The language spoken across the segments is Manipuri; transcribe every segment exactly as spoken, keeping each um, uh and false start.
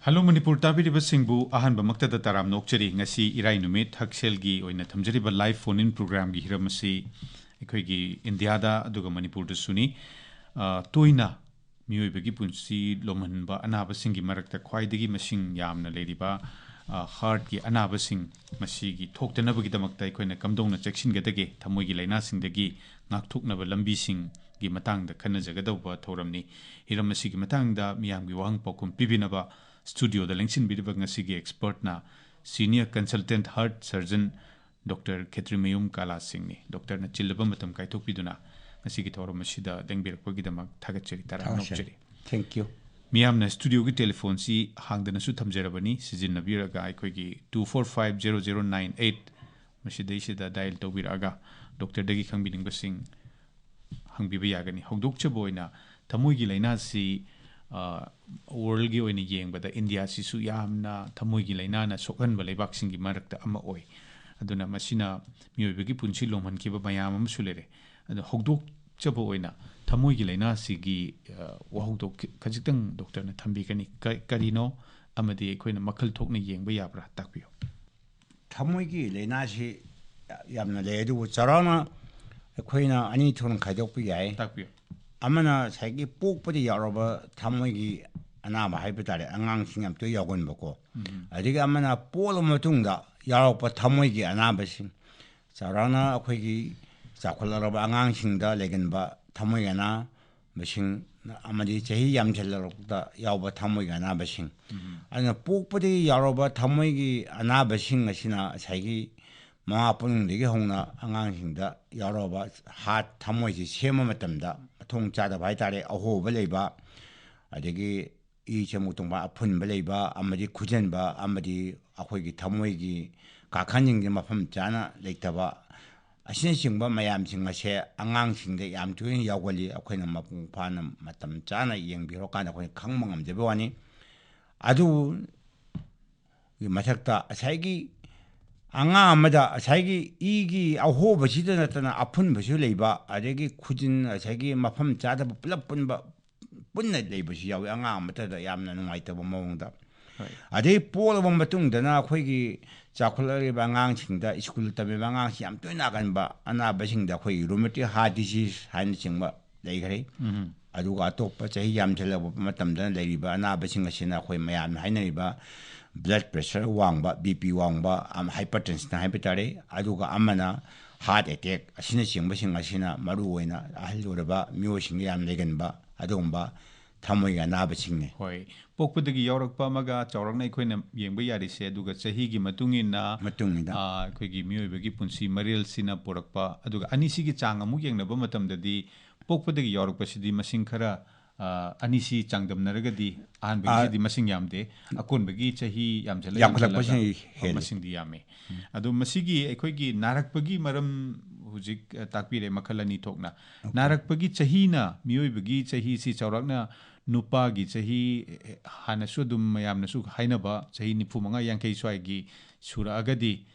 ꯍꯜꯂꯣ ꯃꯅꯤꯄꯨꯔ ꯇꯥꯕꯤꯔꯤꯕꯁꯤꯡꯕꯨ ꯑꯍꯥꯟꯕꯃꯛꯇꯗ ꯇꯔꯥꯝꯅ ꯑꯣꯛꯆꯔꯤ꯫ ꯉꯁꯤ ꯏꯔꯥꯏ ꯅꯨꯃꯤꯠ ꯍꯛꯁꯦꯜꯒꯤ ꯑꯣꯏꯅ ꯊꯝꯖꯔꯤꯕ live phone in programꯒꯤ ꯍꯤꯔꯝ ꯑꯁꯤ ꯑꯩꯈꯣꯏꯒꯤ ꯏꯟꯗꯤꯌꯥꯗ ꯑꯗꯨꯒ ꯃꯅꯤꯄꯨꯔꯗꯁꯨꯅꯤ꯫ ꯑ, ꯇꯣꯏꯅ ꯃꯤꯑꯣꯏꯕꯒꯤ ꯄꯨꯟꯁꯤ ꯂꯣꯝꯍꯟꯕ ꯑꯅꯥꯕꯁꯤꯡꯒꯤ ꯃꯔꯛꯇ ꯈ꯭ꯋꯥꯏꯗꯒꯤ ꯃꯁꯤꯡ ꯌꯥꯝꯅ ꯂꯩꯔꯤꯕ, ꯑ, heartꯀꯤ ꯑꯅꯥꯕꯁꯤꯡ, ꯃꯁꯤꯒꯤ ꯊꯣꯛꯇꯅꯕꯒꯤꯗꯃꯛꯇ ꯑꯩꯈꯣꯏꯅ ꯀꯝꯗꯧꯅ ꯆꯦꯛꯁꯤꯟꯒꯗꯒꯦ, ꯊꯃꯣꯏꯒꯤ ꯂꯥꯏꯅꯥꯁꯤꯡꯗꯒꯤ ꯉꯥꯛꯊꯣꯛꯅꯕ ꯂꯝꯕꯤꯁꯤꯡꯒꯤ ꯃꯇꯥꯡꯗ ꯈꯟꯅꯖꯒꯗꯧꯕ ꯊꯧꯔꯝꯅꯤ꯫ ꯍꯤꯔꯝ ꯑꯁꯤꯒꯤ ꯃꯇꯥꯡꯗ ꯃꯤꯌꯥꯝꯒꯤ ꯋꯥꯍꯪ ꯄꯥꯎꯈꯨꯝ ꯄꯤꯕꯤꯅꯕ studioꯗ ꯂꯦꯡꯁꯤꯟꯕꯤꯔꯤꯕ ꯉꯁꯤꯒꯤ expertꯅ Senior Consultant Heart Surgeon Doctor ꯈꯦꯇ꯭ꯔꯤꯃꯌꯨꯝ ꯀꯥꯂꯥ ꯁꯤꯡꯅꯤ꯫ Doctorꯅ ꯆꯤꯜꯂꯕ ꯃꯇꯝ ꯀꯥꯏꯊꯣꯛꯄꯤꯗꯨꯅ ꯉꯁꯤꯒꯤ ꯊꯧꯔꯝ ꯑꯁꯤꯗ ꯂꯦꯡꯕꯤꯔꯛꯄꯒꯤꯗꯃꯛ ꯊꯥꯒꯠꯆꯔꯤ, ꯇꯔꯥꯝꯅ ꯊꯥꯒꯠꯆꯔꯤ꯫ ꯑꯣꯛꯆꯔꯤ꯫ Thank you꯫ ꯃꯤꯌꯥꯝꯅ studioꯒꯤ telephoneꯁꯤ ꯍꯥꯡꯗꯅꯁꯨ ꯊꯝꯖꯔꯕꯅꯤ, ꯁꯤꯖꯤꯟꯅꯕꯤꯔꯒ ꯑꯩꯈꯣꯏꯒꯤ two four five zero zero nine eight, ꯃꯁꯤꯗꯩꯁꯤꯗ dial ꯇꯧꯕꯤꯔꯛꯑꯒ doctorꯗꯒꯤ ꯈꯪꯕꯤꯅꯤꯡꯕꯁꯤꯡ ꯍꯪꯕꯤꯕ ꯌꯥꯒꯅꯤ꯫ ꯍꯧꯗꯣꯛꯆꯕ ꯑꯣꯏꯅ, ꯊꯃꯣꯏꯒꯤ ꯂꯥꯏꯅꯥꯁꯤ, ꯑ, worldꯒꯤ ꯑꯣꯏꯅ ꯌꯦꯡꯕꯗ ꯏꯟꯗꯤꯌꯥꯁꯤꯁꯨ ꯌꯥꯝꯅ ꯊꯃꯣꯏꯒꯤ ꯂꯥꯏꯅꯥꯅ ꯁꯣꯛꯍꯟꯕ ꯂꯩꯕꯥꯛꯁꯤꯡꯒꯤ ꯃꯔꯛꯇ ꯑꯃ ꯑꯣꯏ꯫ ꯑꯗꯨꯅ ꯃꯁꯤꯅ ꯃꯤꯑꯣꯏꯕꯒꯤ ꯄꯨꯟꯁꯤ ꯂꯣꯝꯍꯟꯈꯤꯕ ꯃꯌꯥꯝ ꯑꯃꯁꯨ ꯂꯩꯔꯦ꯫ ꯑꯗꯣ ꯍꯧꯗꯣꯛꯆꯕ ꯑꯣꯏꯅ ꯊꯃꯣꯏꯒꯤ ꯂꯥꯏꯅꯥꯁꯤꯒꯤ, ꯑ, ꯋꯥꯍꯧꯗꯣꯛ ꯈꯤ-, ꯈꯖꯤꯛꯇꯪ doctorꯅ ꯊꯝꯕꯤꯒꯅꯤ꯫ ꯀ-, ꯀꯔꯤꯅꯣ ꯑꯃꯗꯤ ꯑꯩꯈꯣꯏꯅ ꯃꯈꯜ ꯊꯣꯛꯅ ꯌꯦꯡꯕ ꯌꯥꯕ꯭ꯔꯥ? ꯇꯥꯛꯄꯤꯌꯨ꯫ ꯊꯃꯣꯏꯒꯤ ꯂꯥꯏꯅꯥꯁꯤ ꯌꯥꯝꯅ ꯂꯩ, ꯑꯗꯨꯕꯨ ꯆꯥꯎꯔꯥꯛꯅ ꯑꯩꯈꯣꯏꯅ ꯑꯅꯤ ꯊꯣꯛꯅ ꯈꯥꯏꯗꯣꯛꯄ ꯌꯥꯏ꯫ ꯇꯥꯛꯄꯤꯌꯨ꯫ ꯑꯃꯅ ꯉꯁꯥꯏꯒꯤ ꯄꯣꯛꯄꯗ ꯌꯥꯎꯔꯕ ꯊꯃꯣꯏꯒꯤ ꯑꯅꯥꯕ ꯍꯥꯏꯕ ꯇꯥꯔꯦ, ꯑꯉꯥꯡꯁꯤꯡ ꯌꯥꯝ ꯇꯣꯏ ꯌꯥꯎꯒꯟꯕꯀꯣ꯫ ꯎꯝ꯫ ꯑꯗꯒꯤ ꯑꯃꯅ ꯄꯣꯛꯂꯕ ꯃꯇꯨꯡꯗ ꯌꯥꯎꯔꯛꯄ ꯊꯃꯣꯏꯒꯤ ꯑꯅꯥꯕꯁꯤꯡ, ꯆꯥꯎꯔꯥꯛꯅ ꯑꯩꯈꯣꯏꯒꯤ ꯆꯥꯎꯈꯠꯂꯛꯂꯕ ꯑꯉꯥꯡꯁꯤꯡꯗ ꯂꯩꯒꯟꯕ ꯊꯃꯣꯏꯒꯤ ꯑꯅꯥꯕꯁꯤꯡ ꯑꯃꯗꯤ ꯆꯍꯤ ꯌꯥꯝꯁꯤꯜꯂꯛꯄꯗ ꯌꯥꯎꯕ ꯊꯃꯣꯏꯒꯤ ꯑꯅꯥꯕꯁꯤꯡ꯫ ꯎꯝ꯫ ꯑꯗꯨꯅ ꯄꯣꯛꯄꯗꯒꯤ ꯌꯥꯎꯔꯕ ꯊꯃꯣꯏꯒꯤ ꯑꯅꯥꯕꯁꯤꯡ ꯑꯁꯤꯅ ꯉꯁꯥꯏꯒꯤ ꯃꯃꯥ ꯄꯣꯛꯅꯨꯡꯗꯒꯤ ꯍꯧꯅ ꯑꯉꯥꯡꯁꯤꯡꯗ ꯌꯥꯎꯔꯕ heart, ꯊꯃꯣꯏꯁꯤ ꯁꯦꯝꯕ ꯃꯇꯝꯗ ꯃꯊꯣꯡ ꯆꯥꯗꯕ ꯍꯥꯏ ꯇꯥꯔꯦ, ꯑꯍꯣꯕ ꯂꯩꯕ, ꯑꯗꯒꯤ ꯏ ꯆꯃꯨ ꯇꯣꯡꯕ ꯑꯐꯨꯟꯕ ꯂꯩꯕ ꯑꯃꯗꯤ ꯈꯨꯖꯟꯕ ꯑꯃꯗꯤ ꯑꯩꯈꯣꯏꯒꯤ ꯊꯃꯣꯏꯒꯤ ꯀꯥꯈꯟꯁꯤꯡꯁꯦ ꯃꯐꯝ ꯆꯥꯅ ꯂꯩꯇꯕ ꯑꯁꯤꯅꯆꯤꯡꯕ ꯃꯌꯥꯝꯁꯤꯡ ꯑꯁꯦ ꯑꯉꯥꯡꯁꯤꯡꯗ ꯌꯥꯝ ꯇꯣꯏꯅ ꯌꯥꯎꯒꯜꯂꯤ꯫ ꯑꯩꯈꯣꯏꯅ ꯃꯄꯨꯡ ꯐꯥꯅ ꯃꯇꯝ ꯆꯥꯅ ꯌꯦꯡꯕꯤꯔꯀꯥꯟꯗ ꯑꯩꯈꯣꯏꯅ ꯈꯪꯕ ꯉꯝꯖꯕ ꯋꯥꯅꯤ꯫ ꯑꯗꯨꯒꯤ ꯃꯊꯛꯇ ꯉꯁꯥꯏꯒꯤ ꯑꯉꯥꯡ ꯑꯃꯗ ꯉꯁꯥꯏꯒꯤ ꯏꯒꯤ ꯑꯍꯣꯕꯁꯤꯗ ꯅꯠꯇꯅ ꯑꯐꯨꯟꯕꯁꯨ ꯂꯩꯕ, ꯑꯗꯒꯤ ꯈꯨꯖꯤꯟ ꯉꯁꯥꯏꯒꯤ ꯃꯐꯝ ꯆꯥꯗꯕ ꯄꯨꯂꯞ ꯄꯨꯟꯕ, ꯄꯨꯟꯅ ꯂꯩꯕꯁꯨ ꯌꯥꯎꯏ ꯑꯉꯥꯡ ꯑꯃꯠꯇꯗ ꯌꯥꯝꯅ ꯅꯨꯡꯉꯥꯏꯇꯕ ꯃꯑꯣꯡꯗ꯫ ꯑꯗꯩ ꯄꯣꯛꯂꯕ ꯃꯇꯨꯡꯗꯅ ꯑꯩꯈꯣꯏꯒꯤ ꯆꯥꯎꯈꯠꯂꯛꯂꯤꯕ ꯑꯉꯥꯡꯁꯤꯡꯗ, ꯁ꯭ꯀꯨꯜ ꯇꯝꯃꯤꯕ ꯑꯉꯥꯡꯁꯤ ꯌꯥꯝ ꯇꯣꯏꯅ ꯅꯥꯒꯟꯕ ꯑꯅꯥꯕꯁꯤꯡꯗ ꯑꯩꯈꯣꯏꯒꯤ rheumatoid heart disease ꯍꯥꯏꯅꯆꯤꯡꯕ ꯂꯩꯈ꯭ꯔꯦ꯫ ꯑꯗꯨꯒ ꯑꯇꯣꯞꯄ ꯆꯍꯤ ꯌꯥꯝꯁꯤꯜꯂꯛꯄ ꯃꯇꯝꯗ ꯂꯩꯔꯤꯕ ꯑꯅꯥꯕꯁꯤꯡ ꯑꯁꯤꯅ ꯑꯩꯈꯣꯏ ꯃꯌꯥꯝꯅ ꯍꯥꯏꯅꯔꯤꯕ blood pressure ꯋꯥꯡꯕ, B P ꯋꯥꯡꯕ, hypertension ꯍꯥꯏꯕ ꯇꯥꯔꯦ꯫ ꯑꯗꯨꯒ ꯑꯃꯅ heart attack ꯑꯁꯤꯅꯆꯤꯡꯕꯁꯤꯡ ꯑꯁꯤꯅ ꯃꯔꯨꯑꯣꯏꯅ ꯑꯍꯜ ꯑꯣꯏꯔꯕ ꯃꯤꯑꯣꯏꯁꯤꯡꯗ ꯌꯥꯝ ꯂꯩꯒꯟꯕ ꯑꯗꯨꯒꯨꯝꯕ ꯊꯃꯣꯏꯒꯤ ꯑꯅꯥꯕꯁꯤꯡꯅꯤ꯫ ꯍꯣꯏ, ꯄꯣꯛꯄꯗꯒꯤ ꯌꯥꯎꯔꯛꯄ ꯑꯃꯒ ꯆꯥꯎꯔꯛꯅ ꯑꯩꯈꯣꯏꯅ ꯌꯦꯡꯕ ꯌꯥꯔꯤꯁꯦ, ꯑꯗꯨꯒ ꯆꯍꯤꯒꯤ ꯃꯇꯨꯡ ꯏꯟꯅ ꯃꯇꯨꯡ ꯏꯟꯅ ꯑꯩꯈꯣꯏꯒꯤ ꯃꯤꯑꯣꯏꯕꯒꯤ ꯄꯨꯟꯁꯤ ꯃꯔꯦꯜꯁꯤꯅ ꯄꯨꯔꯛꯄ, ꯑꯗꯨꯒ ꯑꯅꯤꯁꯤꯒꯤ ꯆꯥꯡ ꯑꯃꯨꯛ ꯌꯦꯡꯅꯕ ꯃꯇꯝꯗꯗꯤ ꯄꯣꯛꯄꯗꯒꯤ ꯌꯥꯎꯔꯛꯄꯁꯤꯗꯗꯤ ꯃꯁꯤꯡ ꯈꯔ ꯑꯅꯤꯁꯤ ꯆꯥꯡꯗꯝꯅꯔꯒꯗꯤ ꯑꯍꯥꯟꯕꯒꯤꯁꯤꯗꯤ ꯃꯁꯤꯡ ꯌꯥꯝꯗꯦ, ꯑꯀꯣꯟꯕꯒꯤ ꯆꯍꯤ ꯌꯥꯝꯁꯤꯜꯂ ꯌꯥꯝꯈꯠꯂꯛꯄꯁꯤꯅ ꯍꯦꯜꯂꯤ꯫ ꯃꯁꯤꯡꯗꯤ ꯌꯥꯝꯃꯤ꯫ ꯑꯗꯣ ꯃꯁꯤꯒꯤ ꯑꯩꯈꯣꯏꯒꯤ ꯅꯥꯔꯛꯄꯒꯤ ꯃꯔꯝ ꯍꯧꯖꯤꯛ ꯇꯥꯛꯄꯤꯔꯦ ꯃꯈꯜ ꯑꯅꯤ ꯊꯣꯛꯅ꯫ ꯅꯥꯔꯛꯄꯒꯤ ꯆꯍꯤꯅ ꯃꯤꯑꯣꯏꯕꯒꯤ ꯆꯍꯤꯁꯤ ꯆꯥꯎꯔꯥꯛꯅ ꯅꯨꯄꯥꯒꯤ ꯆꯍꯤ ꯍꯥꯟꯅꯁꯨ ꯑꯗꯨꯝ ꯃꯌꯥꯝꯅꯁꯨ ꯍꯥꯏꯅꯕ ꯆꯍꯤ ꯅꯤꯐꯨ ꯃꯉꯥ ꯌꯥꯡꯈꯩ ꯁ꯭ꯋꯥꯏꯒꯤ ꯁꯨꯔꯛꯑꯒꯗꯤ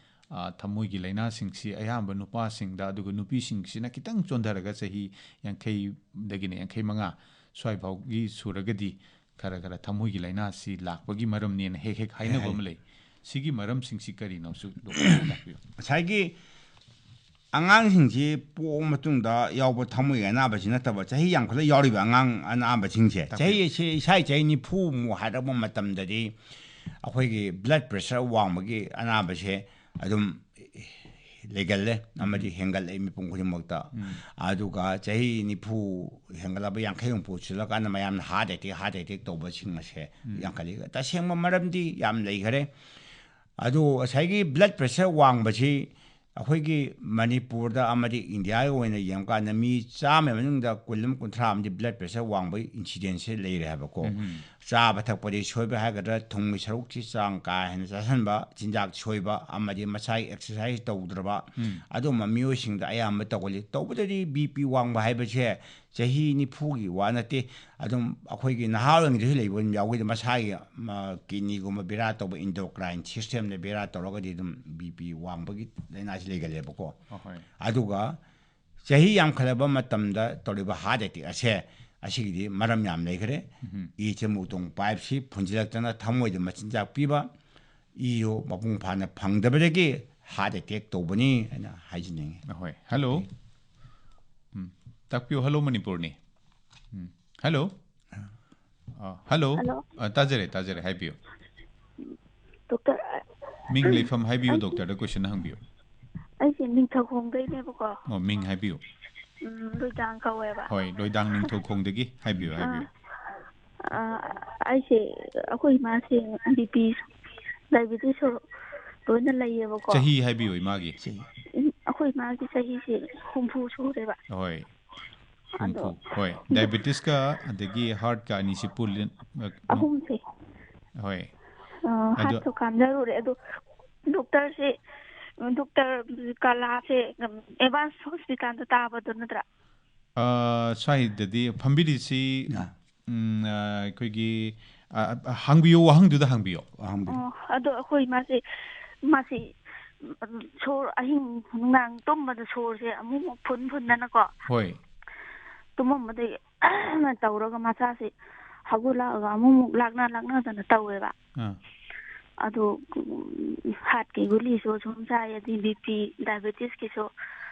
ꯊꯃꯣꯏꯒꯤ ꯂꯥꯏꯅꯥꯁꯤꯡꯁꯤ ꯑꯌꯥꯝꯕ ꯅꯨꯄꯥꯁꯤꯡꯗ, ꯑꯗꯨꯒ ꯅꯨꯄꯤꯁꯤꯡꯁꯤꯅ ꯈꯤꯇꯪ ꯆꯣꯟꯊꯔꯒ ꯆꯍꯤ ꯌꯥꯡꯈꯩꯗꯒꯤꯅ ꯌꯥꯡꯈꯩ ꯃꯉꯥ ꯁ꯭ꯋꯥꯏꯐꯥꯎꯒꯤ ꯁꯨꯔꯒꯗꯤ ꯈꯔ ꯈꯔ ꯊꯃꯣꯏꯒꯤ ꯂꯥꯏꯅꯥꯁꯤ ꯂꯥꯛꯄꯒꯤ ꯃꯔꯝꯅꯦꯅ ꯍꯦꯛ ꯍꯦꯛ ꯍꯥꯏꯅꯕ ꯑꯃ ꯂꯩ꯫ ꯁꯤꯒꯤ ꯃꯔꯝꯁꯤꯡꯁꯤ ꯀꯔꯤꯅꯣꯁꯨ ꯗꯣꯛꯇꯔꯅ ꯇꯥꯛꯄꯤꯌꯨ꯫ ꯉꯁꯥꯏꯒꯤ ꯑꯉꯥꯡꯁꯤꯡꯁꯤ ꯄꯣꯛꯑ ꯃꯇꯨꯡꯗ ꯌꯥꯎꯕ ꯊꯃꯣꯏꯒꯤ ꯑꯅꯥꯕꯁꯤ ꯅꯠꯇꯕ, ꯆꯍꯤ ꯌꯥꯝꯈꯠꯂ ꯌꯥꯎꯔꯤꯕ ꯑꯉꯥꯡ ꯑꯅꯥꯕꯁꯤꯡꯁꯦ, ꯆꯍꯤ ꯑꯁꯤ ꯏꯁꯥ ꯆꯍꯤ ꯅꯤꯐꯨꯃꯨꯛ ꯍꯥꯏꯔꯛꯄ ꯃꯇꯝꯗꯗꯤ ꯑꯩꯈꯣꯏꯒꯤ blood pressure ꯋꯥꯡꯕꯒꯤ ꯑꯅꯥꯕꯁꯦ ꯑꯗꯨꯝ ꯂꯩꯒꯜꯂꯦ ꯑꯃꯗꯤ ꯍꯦꯟꯒꯠꯂꯛꯏ ꯃꯤꯄꯨꯝ ꯈꯨꯗꯤꯡꯃꯛꯇ꯫ ꯑꯗꯨꯒ ꯆꯍꯤ ꯅꯤꯐꯨ ꯍꯦꯟꯒꯠꯂꯛꯄ, ꯌꯥꯡꯈꯩ ꯍꯨꯝꯐꯨ ꯁꯨꯔꯀꯥꯟꯗ ꯃꯌꯥꯝꯅ heart attack, heart attack ꯇꯧꯕꯁꯤꯡ ꯑꯁꯦ ꯌꯥꯝꯈꯠꯂꯤ꯫ ꯇꯁꯦꯡꯕ ꯃꯔꯝꯗꯤ ꯌꯥꯝ ꯂꯩꯈꯔꯦ꯫ ꯑꯗꯨ ꯉꯁꯥꯏꯒꯤ blood pressure ꯋꯥꯡꯕꯁꯤ ꯑꯩꯈꯣꯏꯒꯤ ꯃꯅꯤꯄꯨꯔꯗ ꯑꯃꯗꯤ ꯏꯟꯗꯤꯌꯥꯒꯤ ꯑꯣꯏꯅ ꯌꯦꯡꯕꯀꯥꯟꯗ ꯃꯤ ꯆꯥꯝꯃ ꯃꯅꯨꯡꯗ ꯀꯨꯟ ꯑꯃ, ꯀꯨꯟꯊ꯭ꯔꯥ ꯑꯃꯗꯤ blood pressure ꯋꯥꯡꯕꯒꯤ incidence ꯁꯦ ꯂꯩꯔꯦ ꯍꯥꯏꯕꯀꯣ꯫ ꯆꯥꯕ ꯊꯛꯄꯗꯤ ꯁꯣꯏꯕ ꯍꯥꯏꯒꯗ꯭ꯔꯥ, ꯊꯨꯝꯒꯤ ꯁꯔꯨꯛꯁꯤ ꯆꯥꯡ ꯀꯥ ꯍꯦꯟꯅ ꯆꯥꯁꯤꯟꯕ, ꯆꯤꯟꯖꯥꯛ ꯁꯣꯏꯕ ꯑꯃꯗꯤ ꯃꯁꯥꯒꯤ exercise ꯇꯧꯗ꯭ꯔꯕ ꯑꯗꯨꯝꯕ ꯃꯤꯑꯣꯏꯁꯤꯡꯗ ꯑꯌꯥꯝꯕ ꯇꯧꯒꯜꯂꯤ꯫ ꯇꯧꯕꯗꯗꯤ B P ꯋꯥꯡꯕ ꯍꯥꯏꯕꯁꯦ ꯆꯍꯤ ꯅꯤꯐꯨꯒꯤ ꯋꯥ ꯅꯠꯇꯦ꯫ ꯑꯗꯨꯝ ꯑꯩꯈꯣꯏꯒꯤ ꯅꯍꯥ ꯑꯣꯏꯔꯤꯉꯩꯗꯁꯨ ꯂꯩꯕ ꯑꯗꯨꯝ ꯌꯥꯎꯏ꯫ ꯃꯁꯥꯒꯤ kidney ꯒꯨꯝꯕ ꯕꯦꯔꯥ ꯇꯧꯕ, endocrine system ꯗ ꯕꯦꯔꯥ ꯇꯧꯔꯒꯗꯤ ꯑꯗꯨꯝ B P ꯋꯥꯡꯕꯒꯤ ꯂꯥꯏꯅꯥꯁꯤ ꯂꯩꯒꯜꯂꯦꯕꯀꯣ꯫ ꯑꯗꯨꯒ ꯆꯍꯤ ꯌꯥꯝꯈꯠꯂꯕ ꯃꯇꯝꯗ ꯇꯧꯔꯤꯕ heart attack ꯑꯁꯦ ꯑꯁꯤꯒꯤꯗꯤ ꯃꯔꯝ ꯌꯥꯝ ꯂꯩꯈ꯭ꯔꯦ꯫ ꯎꯝ꯫ ꯏ ꯆꯦꯃꯨꯛꯇꯣꯡ ꯄꯥꯏꯞꯁꯤ ꯐꯨꯟꯖꯤꯜꯂꯛꯇꯅ ꯊꯃꯣꯏꯗ ꯃꯆꯤꯟꯖꯥꯛ ꯄꯤꯕ, ꯏꯁꯨ ꯃꯄꯨꯡ ꯐꯥꯅ ꯐꯪꯗꯕꯗꯒꯤ heart attack ꯇꯧꯕꯅꯤ ꯍꯥꯏꯅ ꯍꯥꯏꯖꯅꯤꯡꯉꯤ꯫ ꯍꯣꯏ, ꯍꯜꯂꯣ꯫ ꯎꯝ, ꯇꯥꯛꯄꯤꯌꯨ, ꯍꯜꯂꯣ ꯃꯅꯤꯄꯨꯔꯅꯤ꯫ ꯎꯝ, ꯍꯜꯂꯣ꯫ ꯑ, ꯍꯜꯂꯣ꯫ ꯍꯜꯂꯣ꯫ ꯑ, ꯇꯥꯖꯔꯦ, ꯇꯥꯖꯔꯦ, ꯍꯥꯏꯕꯤꯌꯨ꯫ ꯗꯣꯛꯇꯔ, ꯑ, ꯃꯤꯡ ꯂꯩꯐꯝ ꯍꯥꯏꯕꯤꯌꯨ, ꯑꯩꯒꯤ ꯗꯣꯛꯇꯔꯗ question ꯍꯪꯕꯤꯌꯨ꯫ ꯑꯩꯁꯦ ꯅꯤꯡꯊꯧꯈꯣꯡꯗꯩꯅꯦꯕꯀꯣ꯫ ꯑꯣ, ꯃꯤꯡ ꯍꯥꯏꯕꯤꯌꯨ꯫ ꯎꯝ, ꯂꯣꯏꯗꯥꯡ ꯀꯧꯋꯦꯕ꯫ ꯍꯣꯏ, ꯂꯣꯏꯗꯥꯡ ꯅꯤꯡꯊꯧꯈꯣꯡꯗꯒꯤ ꯍꯥꯏꯕꯤꯌꯨ, ꯑꯥ, ꯍꯥꯏꯕꯤꯌꯨ꯫ ꯑꯥ, ꯑꯩꯁꯦ, ꯑꯩꯈꯣꯏ ꯏꯃꯥꯁꯦ BP, diabetes ꯁꯨ ꯂꯣꯏꯅ ꯂꯩꯌꯦꯕꯀꯣ꯫ ꯆꯍꯤ ꯍꯥꯏꯕꯤꯌꯨ ꯏꯃꯥꯒꯤ꯫ ꯆꯍꯤ꯫ ꯎꯝ, ꯑꯩꯈꯣꯏ ꯏꯃꯥꯒꯤ ꯆꯍꯤꯁꯦ ꯍꯨꯝꯐꯨ ꯁꯨꯔꯦꯕ꯫ ꯍꯣꯏ꯫ ꯑꯗꯣ ꯍꯨꯝꯐꯨ꯫ ꯍꯣꯏ꯫ Diabetes ꯀ ꯑꯗꯒꯤ heart ꯀ ꯑꯅꯤꯁꯤ ꯄꯨꯜꯂꯤ-, ꯑ, ꯑꯍꯨꯝꯁꯦ꯫ ꯍꯣꯏ꯫ ꯑ, ꯑꯗꯣ heart ꯁꯨ ꯀꯥꯟꯅꯔꯨꯔꯦ꯫ ꯑꯗꯣ ꯗꯣꯛꯇꯔꯁꯦ, ꯗꯣꯛꯇꯔ ꯀꯂꯥꯁꯦ, ꯎꯝ, ꯑꯦꯗꯚꯥꯟꯁ ꯍꯣꯁꯄꯤꯇꯥꯜꯗ ꯇꯥꯕꯗꯣ ꯅꯠꯇ꯭ꯔꯥ? ꯑ, ꯁ꯭ꯋꯥꯏꯗꯗꯤ ꯐꯝꯕꯤꯔꯤꯁꯤ, ꯑꯥ꯫ ꯎꯝ, ꯑ, ꯑꯩꯈꯣꯏꯒꯤ, ꯑ, ꯑ, ꯍꯪꯕꯤꯌꯨ, ꯋꯥꯍꯪꯗꯨꯗ ꯍꯪꯕꯤꯌꯨ꯫ ꯋꯥꯍꯪꯗꯨ꯫ ꯑꯣ, ꯑꯗꯣ ꯑꯩꯈꯣꯏ ꯃꯥꯁꯦ, ꯃꯥꯁꯦ, ꯎꯝ, ꯁꯣꯔ ꯑꯍꯤꯡ ꯅꯨꯡꯗꯥꯡ ꯇꯨꯝꯕꯗ ꯁꯣꯔꯁꯦ ꯑꯃꯨꯛ ꯑꯃꯨꯛ ꯐꯨꯟ ꯐꯨꯟꯗꯅꯀꯣ꯫ ꯍꯣꯏ꯫ ꯇꯨꯝꯃꯝꯕꯗꯒꯤ ꯇꯧꯔꯒ ꯃꯆꯥꯁꯦ ꯍꯧꯒꯠꯂꯛꯑꯒ ꯑꯃꯨꯛ ꯑꯃꯨꯛ ꯂꯥꯛꯅ ꯂꯥꯛꯅꯗꯅ ꯇꯧꯋꯦꯕ꯫ ꯑꯥ꯫ ꯑꯗꯣ, ꯎꯝ, heart ꯀꯤ ꯒꯨꯂꯤꯁꯨ ꯁꯨꯝ ꯆꯥꯏ, ꯑꯗꯩ BP, diabetes ꯀꯤꯁꯨ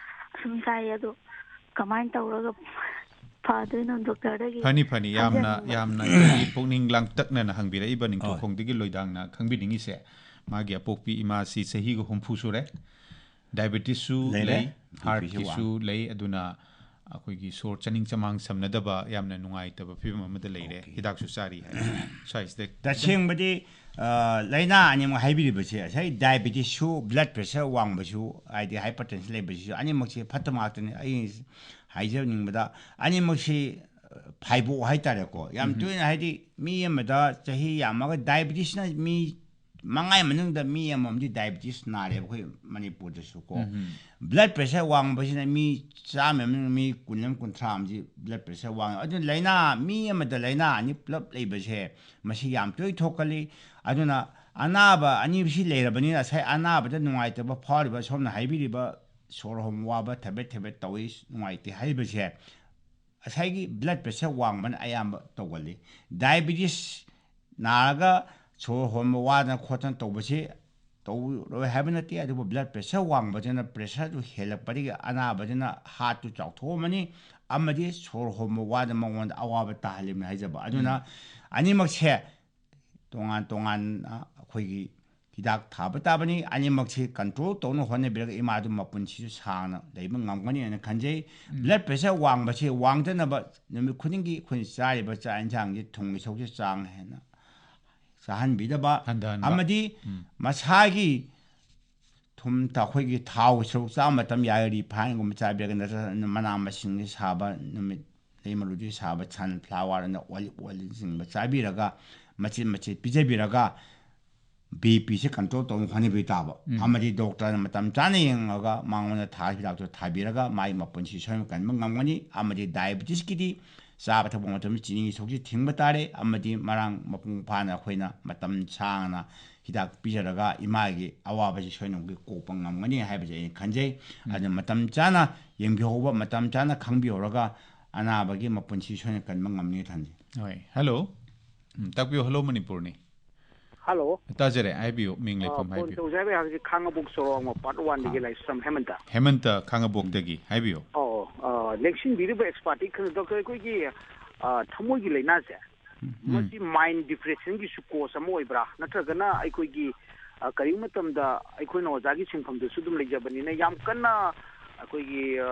ꯁꯨꯝ ꯆꯥꯏ꯫ ꯑꯗꯣ ꯀꯃꯥꯏꯅ ꯇꯧꯔꯒ ꯐꯗꯣꯏꯅꯣ ꯗꯣꯛꯇꯔꯗꯒꯤ ꯐꯅꯤ, ꯐꯅꯤ꯫ ꯌꯥꯝꯅ, ꯍꯥꯏꯖꯅꯤꯡꯕ꯫ ꯌꯥꯝꯅ ꯑꯩꯈꯣꯏꯒꯤ ꯄꯨꯛꯅꯤꯡ ꯂꯥꯡꯇꯛꯅꯅ ꯍꯪꯕꯤꯔꯛꯏꯕ ꯍꯣꯏ꯫ ꯅꯤꯡꯊꯧꯈꯣꯡꯗꯒꯤ ꯂꯣꯏꯗꯥꯡꯅ ꯈꯪꯕꯤꯅꯤꯡꯉꯤꯁꯦ꯫ ꯃꯥꯒꯤ ꯑꯄꯣꯛꯄꯤ ꯏꯃꯥꯁꯤ ꯆꯍꯤꯒ ꯍꯨꯝꯐꯨ ꯁꯨꯔꯦ꯫ Diabetes ꯁꯨ ꯂꯩꯔꯦ, ꯂꯩ, BP ꯁꯨ heart ꯀꯤꯁꯨ ꯋꯥꯡ꯫ ꯂꯩ, ꯑꯗꯨꯅ ꯑꯩꯈꯣꯏꯒꯤ ꯁꯣꯔ ꯆꯥꯅꯤꯡ ꯆꯃꯥꯡ ꯁꯝꯅꯗꯕ ꯌꯥꯝꯅ ꯅꯨꯡꯉꯥꯏꯇꯕ ꯐꯤꯕꯝ ꯑꯃꯗ ꯂꯩꯔꯦ꯫ Okay꯫ ꯍꯤꯗꯥꯛꯁꯨ ꯆꯥꯔꯤ ꯍꯥꯏ꯫ ꯁ꯭ꯋꯥꯏꯁꯤꯗ ꯇꯁꯦꯡꯕꯗꯤ, ꯑ, ꯂꯥꯏꯅꯥ ꯑꯅꯤꯃꯛ ꯍꯥꯏꯕꯤꯔꯤꯕꯁꯦ, ꯉꯁꯥꯏ diabetes ꯁꯨ, blood pressure ꯋꯥꯡꯕꯁꯨ, ꯍꯥꯏꯗꯤ hypertension ꯂꯩꯕꯁꯤꯁꯨ ꯑꯅꯤꯃꯛꯁꯦ ꯐꯠꯇꯕ ꯉꯥꯛꯇꯅꯤ꯫ ꯑꯩ ꯍꯥꯏꯖꯅꯤꯡꯕꯗ ꯑꯅꯤꯃꯛꯁꯤ, ꯑ, ꯐꯥꯏꯕꯣꯛ ꯍꯥꯏꯇꯥꯔꯦꯀꯣ꯫ ꯌꯥꯝ ꯎꯝ꯫ ꯇꯣꯏꯅ ꯍꯥꯏꯗꯤ ꯃꯤ ꯑꯃꯗ ꯆꯍꯤ ꯌꯥꯝꯃꯒ diabetes ꯅ ꯃꯤ ꯃꯉꯥꯒꯤ ꯃꯅꯨꯡꯗ ꯃꯤ ꯑꯃꯃꯝꯗꯤ diabetes ꯅꯥꯔꯦꯕ ꯑꯩꯈꯣꯏ ꯃꯅꯤꯄꯨꯔꯗꯁꯨ ꯀꯣ꯫ ꯎꯝ꯫ Blood pressure ꯋꯥꯡꯕꯁꯤꯅ ꯃꯤ ꯆꯥꯝꯃ ꯃꯅꯨꯡꯗ ꯃꯤ ꯀꯨꯟ ꯑꯃ, ꯀꯨꯟꯊ꯭ꯔꯥ ꯑꯃꯗꯤ blood pressure ꯋꯥꯡꯉꯦ꯫ ꯑꯗꯨꯅ ꯂꯥꯏꯅꯥ, ꯃꯤ ꯑꯃꯗ ꯂꯥꯏꯅꯥ ꯑꯅꯤ ꯄꯨꯂꯞ ꯂꯩꯕꯁꯦ, ꯃꯁꯤ ꯌꯥꯝ ꯇꯣꯏ ꯊꯣꯛꯀꯜꯂꯤ꯫ ꯑꯗꯨꯅ ꯑꯅꯥꯕ ꯑꯅꯤꯁꯤ ꯂꯩꯔꯕꯅꯤꯅ, ꯉꯁꯥꯏ ꯑꯅꯥꯕꯗ ꯅꯨꯡꯉꯥꯏꯇꯕ ꯐꯥꯎꯔꯤꯕ, ꯁꯣꯝꯅ ꯍꯥꯏꯕꯤꯔꯤꯕ ꯁꯣꯔ ꯍꯣꯟꯕ ꯋꯥꯕ, ꯊꯕꯦꯠ ꯊꯕꯦꯠ ꯇꯧꯏ, ꯅꯨꯡꯉꯥꯏꯇꯦ ꯍꯥꯏꯕꯁꯦ, ꯉꯁꯥꯏꯒꯤ ꯕ꯭ꯂꯠ ꯄ꯭ꯔꯦꯁꯔ ꯋꯥꯡꯕꯅ ꯑꯌꯥꯝꯕ ꯇꯧꯒꯜꯂꯤ꯫ ꯗꯥꯏꯕꯤꯇꯤꯁ ꯅꯥꯔꯒ ꯁꯣꯔ ꯍꯣꯟꯕ ꯋꯥꯗꯅ ꯈꯣꯠꯇꯅ ꯇꯧꯕꯁꯤ ꯇꯧꯔꯣꯏ ꯍꯥꯏꯕ ꯅꯠꯇꯦ, ꯑꯗꯨꯕꯨ ꯕ꯭ꯂꯠ ꯄ꯭ꯔꯦꯁꯔ ꯋꯥꯡꯕꯁꯤꯅ ꯄ꯭ꯔꯦꯁꯔꯗꯨ ꯍꯦꯜꯂꯛꯄꯗꯒꯤ ꯑꯅꯥꯕꯁꯤꯅ ꯍꯥꯔꯠꯇꯨ ꯆꯥꯎꯊꯣꯛꯑꯝꯃꯅꯤ, ꯑꯃꯗꯤ ꯁꯣꯔ ꯍꯣꯟꯕ ꯋꯥꯗ ꯃꯉꯣꯟꯗ ꯑꯋꯥꯕ ꯇꯥꯍꯜꯂꯤꯕꯅꯤ ꯍꯥꯏꯖꯕ꯫ ꯑꯗꯨꯅ ꯑꯅꯤꯃꯛꯁꯦ ꯇꯣꯉꯥꯟ ꯇꯣꯉꯥꯟꯅ ꯑꯩꯈꯣꯏꯒꯤ ꯍꯤꯗꯥꯛ ꯊꯥꯕ ꯇꯥꯕꯅꯤ꯫ ꯑꯅꯤꯃꯛꯁꯤ ꯀꯟꯇ꯭ꯔꯣꯜ ꯇꯧꯅ ꯍꯣꯠꯅꯕꯤꯔꯒ ꯏꯃꯥꯗꯨ ꯃꯄꯨꯟꯁꯤꯁꯨ ꯁꯥꯡꯅ ꯂꯩꯕ ꯉꯝꯒꯅꯤ ꯍꯥꯏꯅ ꯈꯟꯖꯩ꯫ ꯕ꯭ꯂꯠ ꯄ꯭ꯔꯦꯁꯔ ꯋꯥꯡꯕꯁꯤ ꯋꯥꯡꯗꯅꯕ ꯅꯨꯃꯤꯠ ꯈꯨꯗꯤꯡꯒꯤ ꯑꯩꯈꯣꯏꯅ ꯆꯥꯔꯤꯕ ꯆꯥꯛ ꯌꯦꯟꯁꯥꯡꯁꯤ ꯊꯨꯝꯒꯤ ꯁꯔꯨꯛꯁꯤ ꯆꯥꯡ ꯍꯦꯟꯅ ꯆꯥꯍꯟꯕꯤꯗꯕ, ꯍꯟꯊꯍꯟꯕ꯫ ꯑꯃꯗꯤ ꯎꯝ꯫ ꯃꯁꯥꯒꯤ ꯊꯨꯝ ꯊ-, ꯑꯩꯈꯣꯏꯒꯤ ꯊꯥꯎꯒꯤ ꯁꯔꯨꯛ ꯆꯥꯕ ꯃꯇꯝ ꯌꯥꯏꯔꯒꯗꯤ ꯐꯥꯏꯟꯒꯨꯝꯕ ꯆꯥꯕꯤꯔꯒ, ꯅꯠꯇ꯭ꯔꯒ ꯃꯅꯥ ꯃꯁꯤꯡꯒꯤ ꯁꯥꯕ ꯅꯨꯃꯤꯠ ꯂꯩ ꯃꯔꯨꯗꯒꯤ ꯁꯥꯕ ꯁꯟꯐ꯭ꯂꯥꯋꯔ ꯑꯅ ꯑꯣꯂꯤꯚ ꯑꯣꯏꯜꯅꯆꯤꯡꯕ ꯆꯥꯕꯤꯔꯒ, ꯃꯆꯦꯠ ꯃꯆꯦꯠ ꯄꯤꯖꯕꯤꯔꯒ ꯕꯤ ꯄꯤꯁꯦ ꯀꯟꯇ꯭ꯔꯣꯜ ꯇꯧꯅꯕ ꯍꯣꯠꯅꯕꯤ ꯇꯥꯕ꯫ ꯎꯝ꯫ ꯑꯃꯗꯤ ꯗꯣꯛꯇꯔꯅ ꯃꯇꯝ ꯆꯥꯅ ꯌꯦꯡꯉꯒ ꯃꯉꯣꯟꯗ ꯊꯥ ꯍꯤꯗꯥꯛꯇꯣ ꯊꯥꯕꯤꯔꯒ ꯃꯥꯒꯤ ꯃꯄꯨꯟꯁꯤ ꯁꯣꯏꯗꯅ ꯀꯟꯕ ꯉꯝꯒꯅꯤ꯫ ꯑꯃꯗꯤ ꯗꯥꯏꯕꯤꯇꯤꯁꯀꯤꯗꯤ ꯆꯥꯕ ꯊꯛꯄ ꯃꯇꯝꯗ ꯆꯤꯅꯤꯒꯤ ꯁꯔꯨꯛꯁꯤ ꯊꯤꯡꯕ ꯇꯥꯔꯦ, ꯑꯃꯗꯤ ꯃꯔꯥꯡ ꯃꯄꯨꯡ ꯐꯥꯅ ꯑꯩꯈꯣꯏꯅ ꯃꯇꯝ ꯁꯥꯡꯅ ꯍꯤꯗꯥꯛ ꯄꯤꯖꯔꯒ ꯏꯃꯥꯒꯤ ꯑꯋꯥꯕꯁꯤ ꯁꯣꯏꯗꯅꯃꯛꯀꯤ ꯀꯣꯛꯄ ꯉꯝꯒꯅꯤ ꯍꯥꯏꯕꯁꯦ ꯑꯩꯅ ꯈꯟꯖꯩ꯫ ꯎꯝ꯫ ꯑꯗꯨꯅ ꯃꯇꯝ ꯆꯥꯅ ꯌꯦꯡꯕꯤꯍꯧꯕ, ꯃꯇꯝ ꯆꯥꯅ ꯈꯪꯕꯤꯍꯧꯔꯒ ꯑꯅꯥꯕꯒꯤ ꯃꯄꯨꯟꯁꯤ ꯁꯣꯏꯗꯅ ꯀꯟꯕ ꯉꯝꯅꯤ ꯈꯟꯖꯩ꯫ ꯍꯣꯏ, ꯍꯜꯂꯣ꯫ ꯎꯝ, ꯇꯥꯛꯄꯤꯌꯨ, ꯍꯜꯂꯣ ꯃꯅꯤꯄꯨꯔꯅꯤ꯫ ꯍꯜꯂꯣ꯫ ꯇꯥꯖꯔꯦ, ꯍꯥꯏꯕꯤꯌꯨ, ꯃꯤꯡ ꯑ, ꯂꯩꯐꯝ ꯐꯣꯟ ꯍꯥꯏꯕꯤꯌꯨ꯫ ꯇꯧꯖꯔꯦ ꯍꯧꯖꯤꯛ ꯈꯥꯡꯉꯕꯣꯛ ꯆꯣꯔꯣꯛ ꯃꯄꯥꯔꯠ ꯋꯥꯟꯗꯒꯤ ꯑꯥ꯫ ꯂꯥꯏꯁ꯭ꯔꯝ ꯍꯦꯃꯟꯇ꯫ ꯍꯦꯃꯟꯇ ꯈꯥꯡꯉꯕꯣꯛꯇꯒꯤ ꯍꯥꯏꯕꯤꯌꯨ꯫ ꯑꯣ, ꯑ, ꯂꯦꯡꯁꯤꯟꯕꯤꯔꯤꯕ ꯑꯦꯛꯁꯄꯥꯔꯠꯇꯤ ꯈꯪꯗꯦ, ꯗꯣꯛꯇꯔ, ꯑꯩꯈꯣꯏꯒꯤ, ꯑ, ꯊꯃꯣꯏꯒꯤ ꯂꯥꯏꯅꯥꯁꯦ, ꯎꯝ꯫ ꯃꯁꯤ ꯃꯥꯏꯟ ꯗꯤꯄ꯭ꯔꯦꯁꯟꯒꯤꯁꯨ ꯀꯣꯁ ꯑꯃ ꯑꯣꯏꯕ꯭ꯔꯥ? ꯅꯠꯇ꯭ꯔꯒꯅ ꯑꯩꯈꯣꯏꯒꯤ, ꯑ, ꯀꯔꯤꯒꯨꯝꯕ ꯃꯇꯝꯗ ꯑꯩꯈꯣꯏꯅ ꯑꯣꯖꯥꯒꯤ ꯁꯤꯟꯐꯝꯗꯁꯨ ꯑꯗꯨꯝ ꯂꯩꯖꯕꯅꯤꯅ ꯌꯥꯝ ꯀꯟꯅ ꯑꯩꯈꯣꯏꯒꯤ, ꯑ,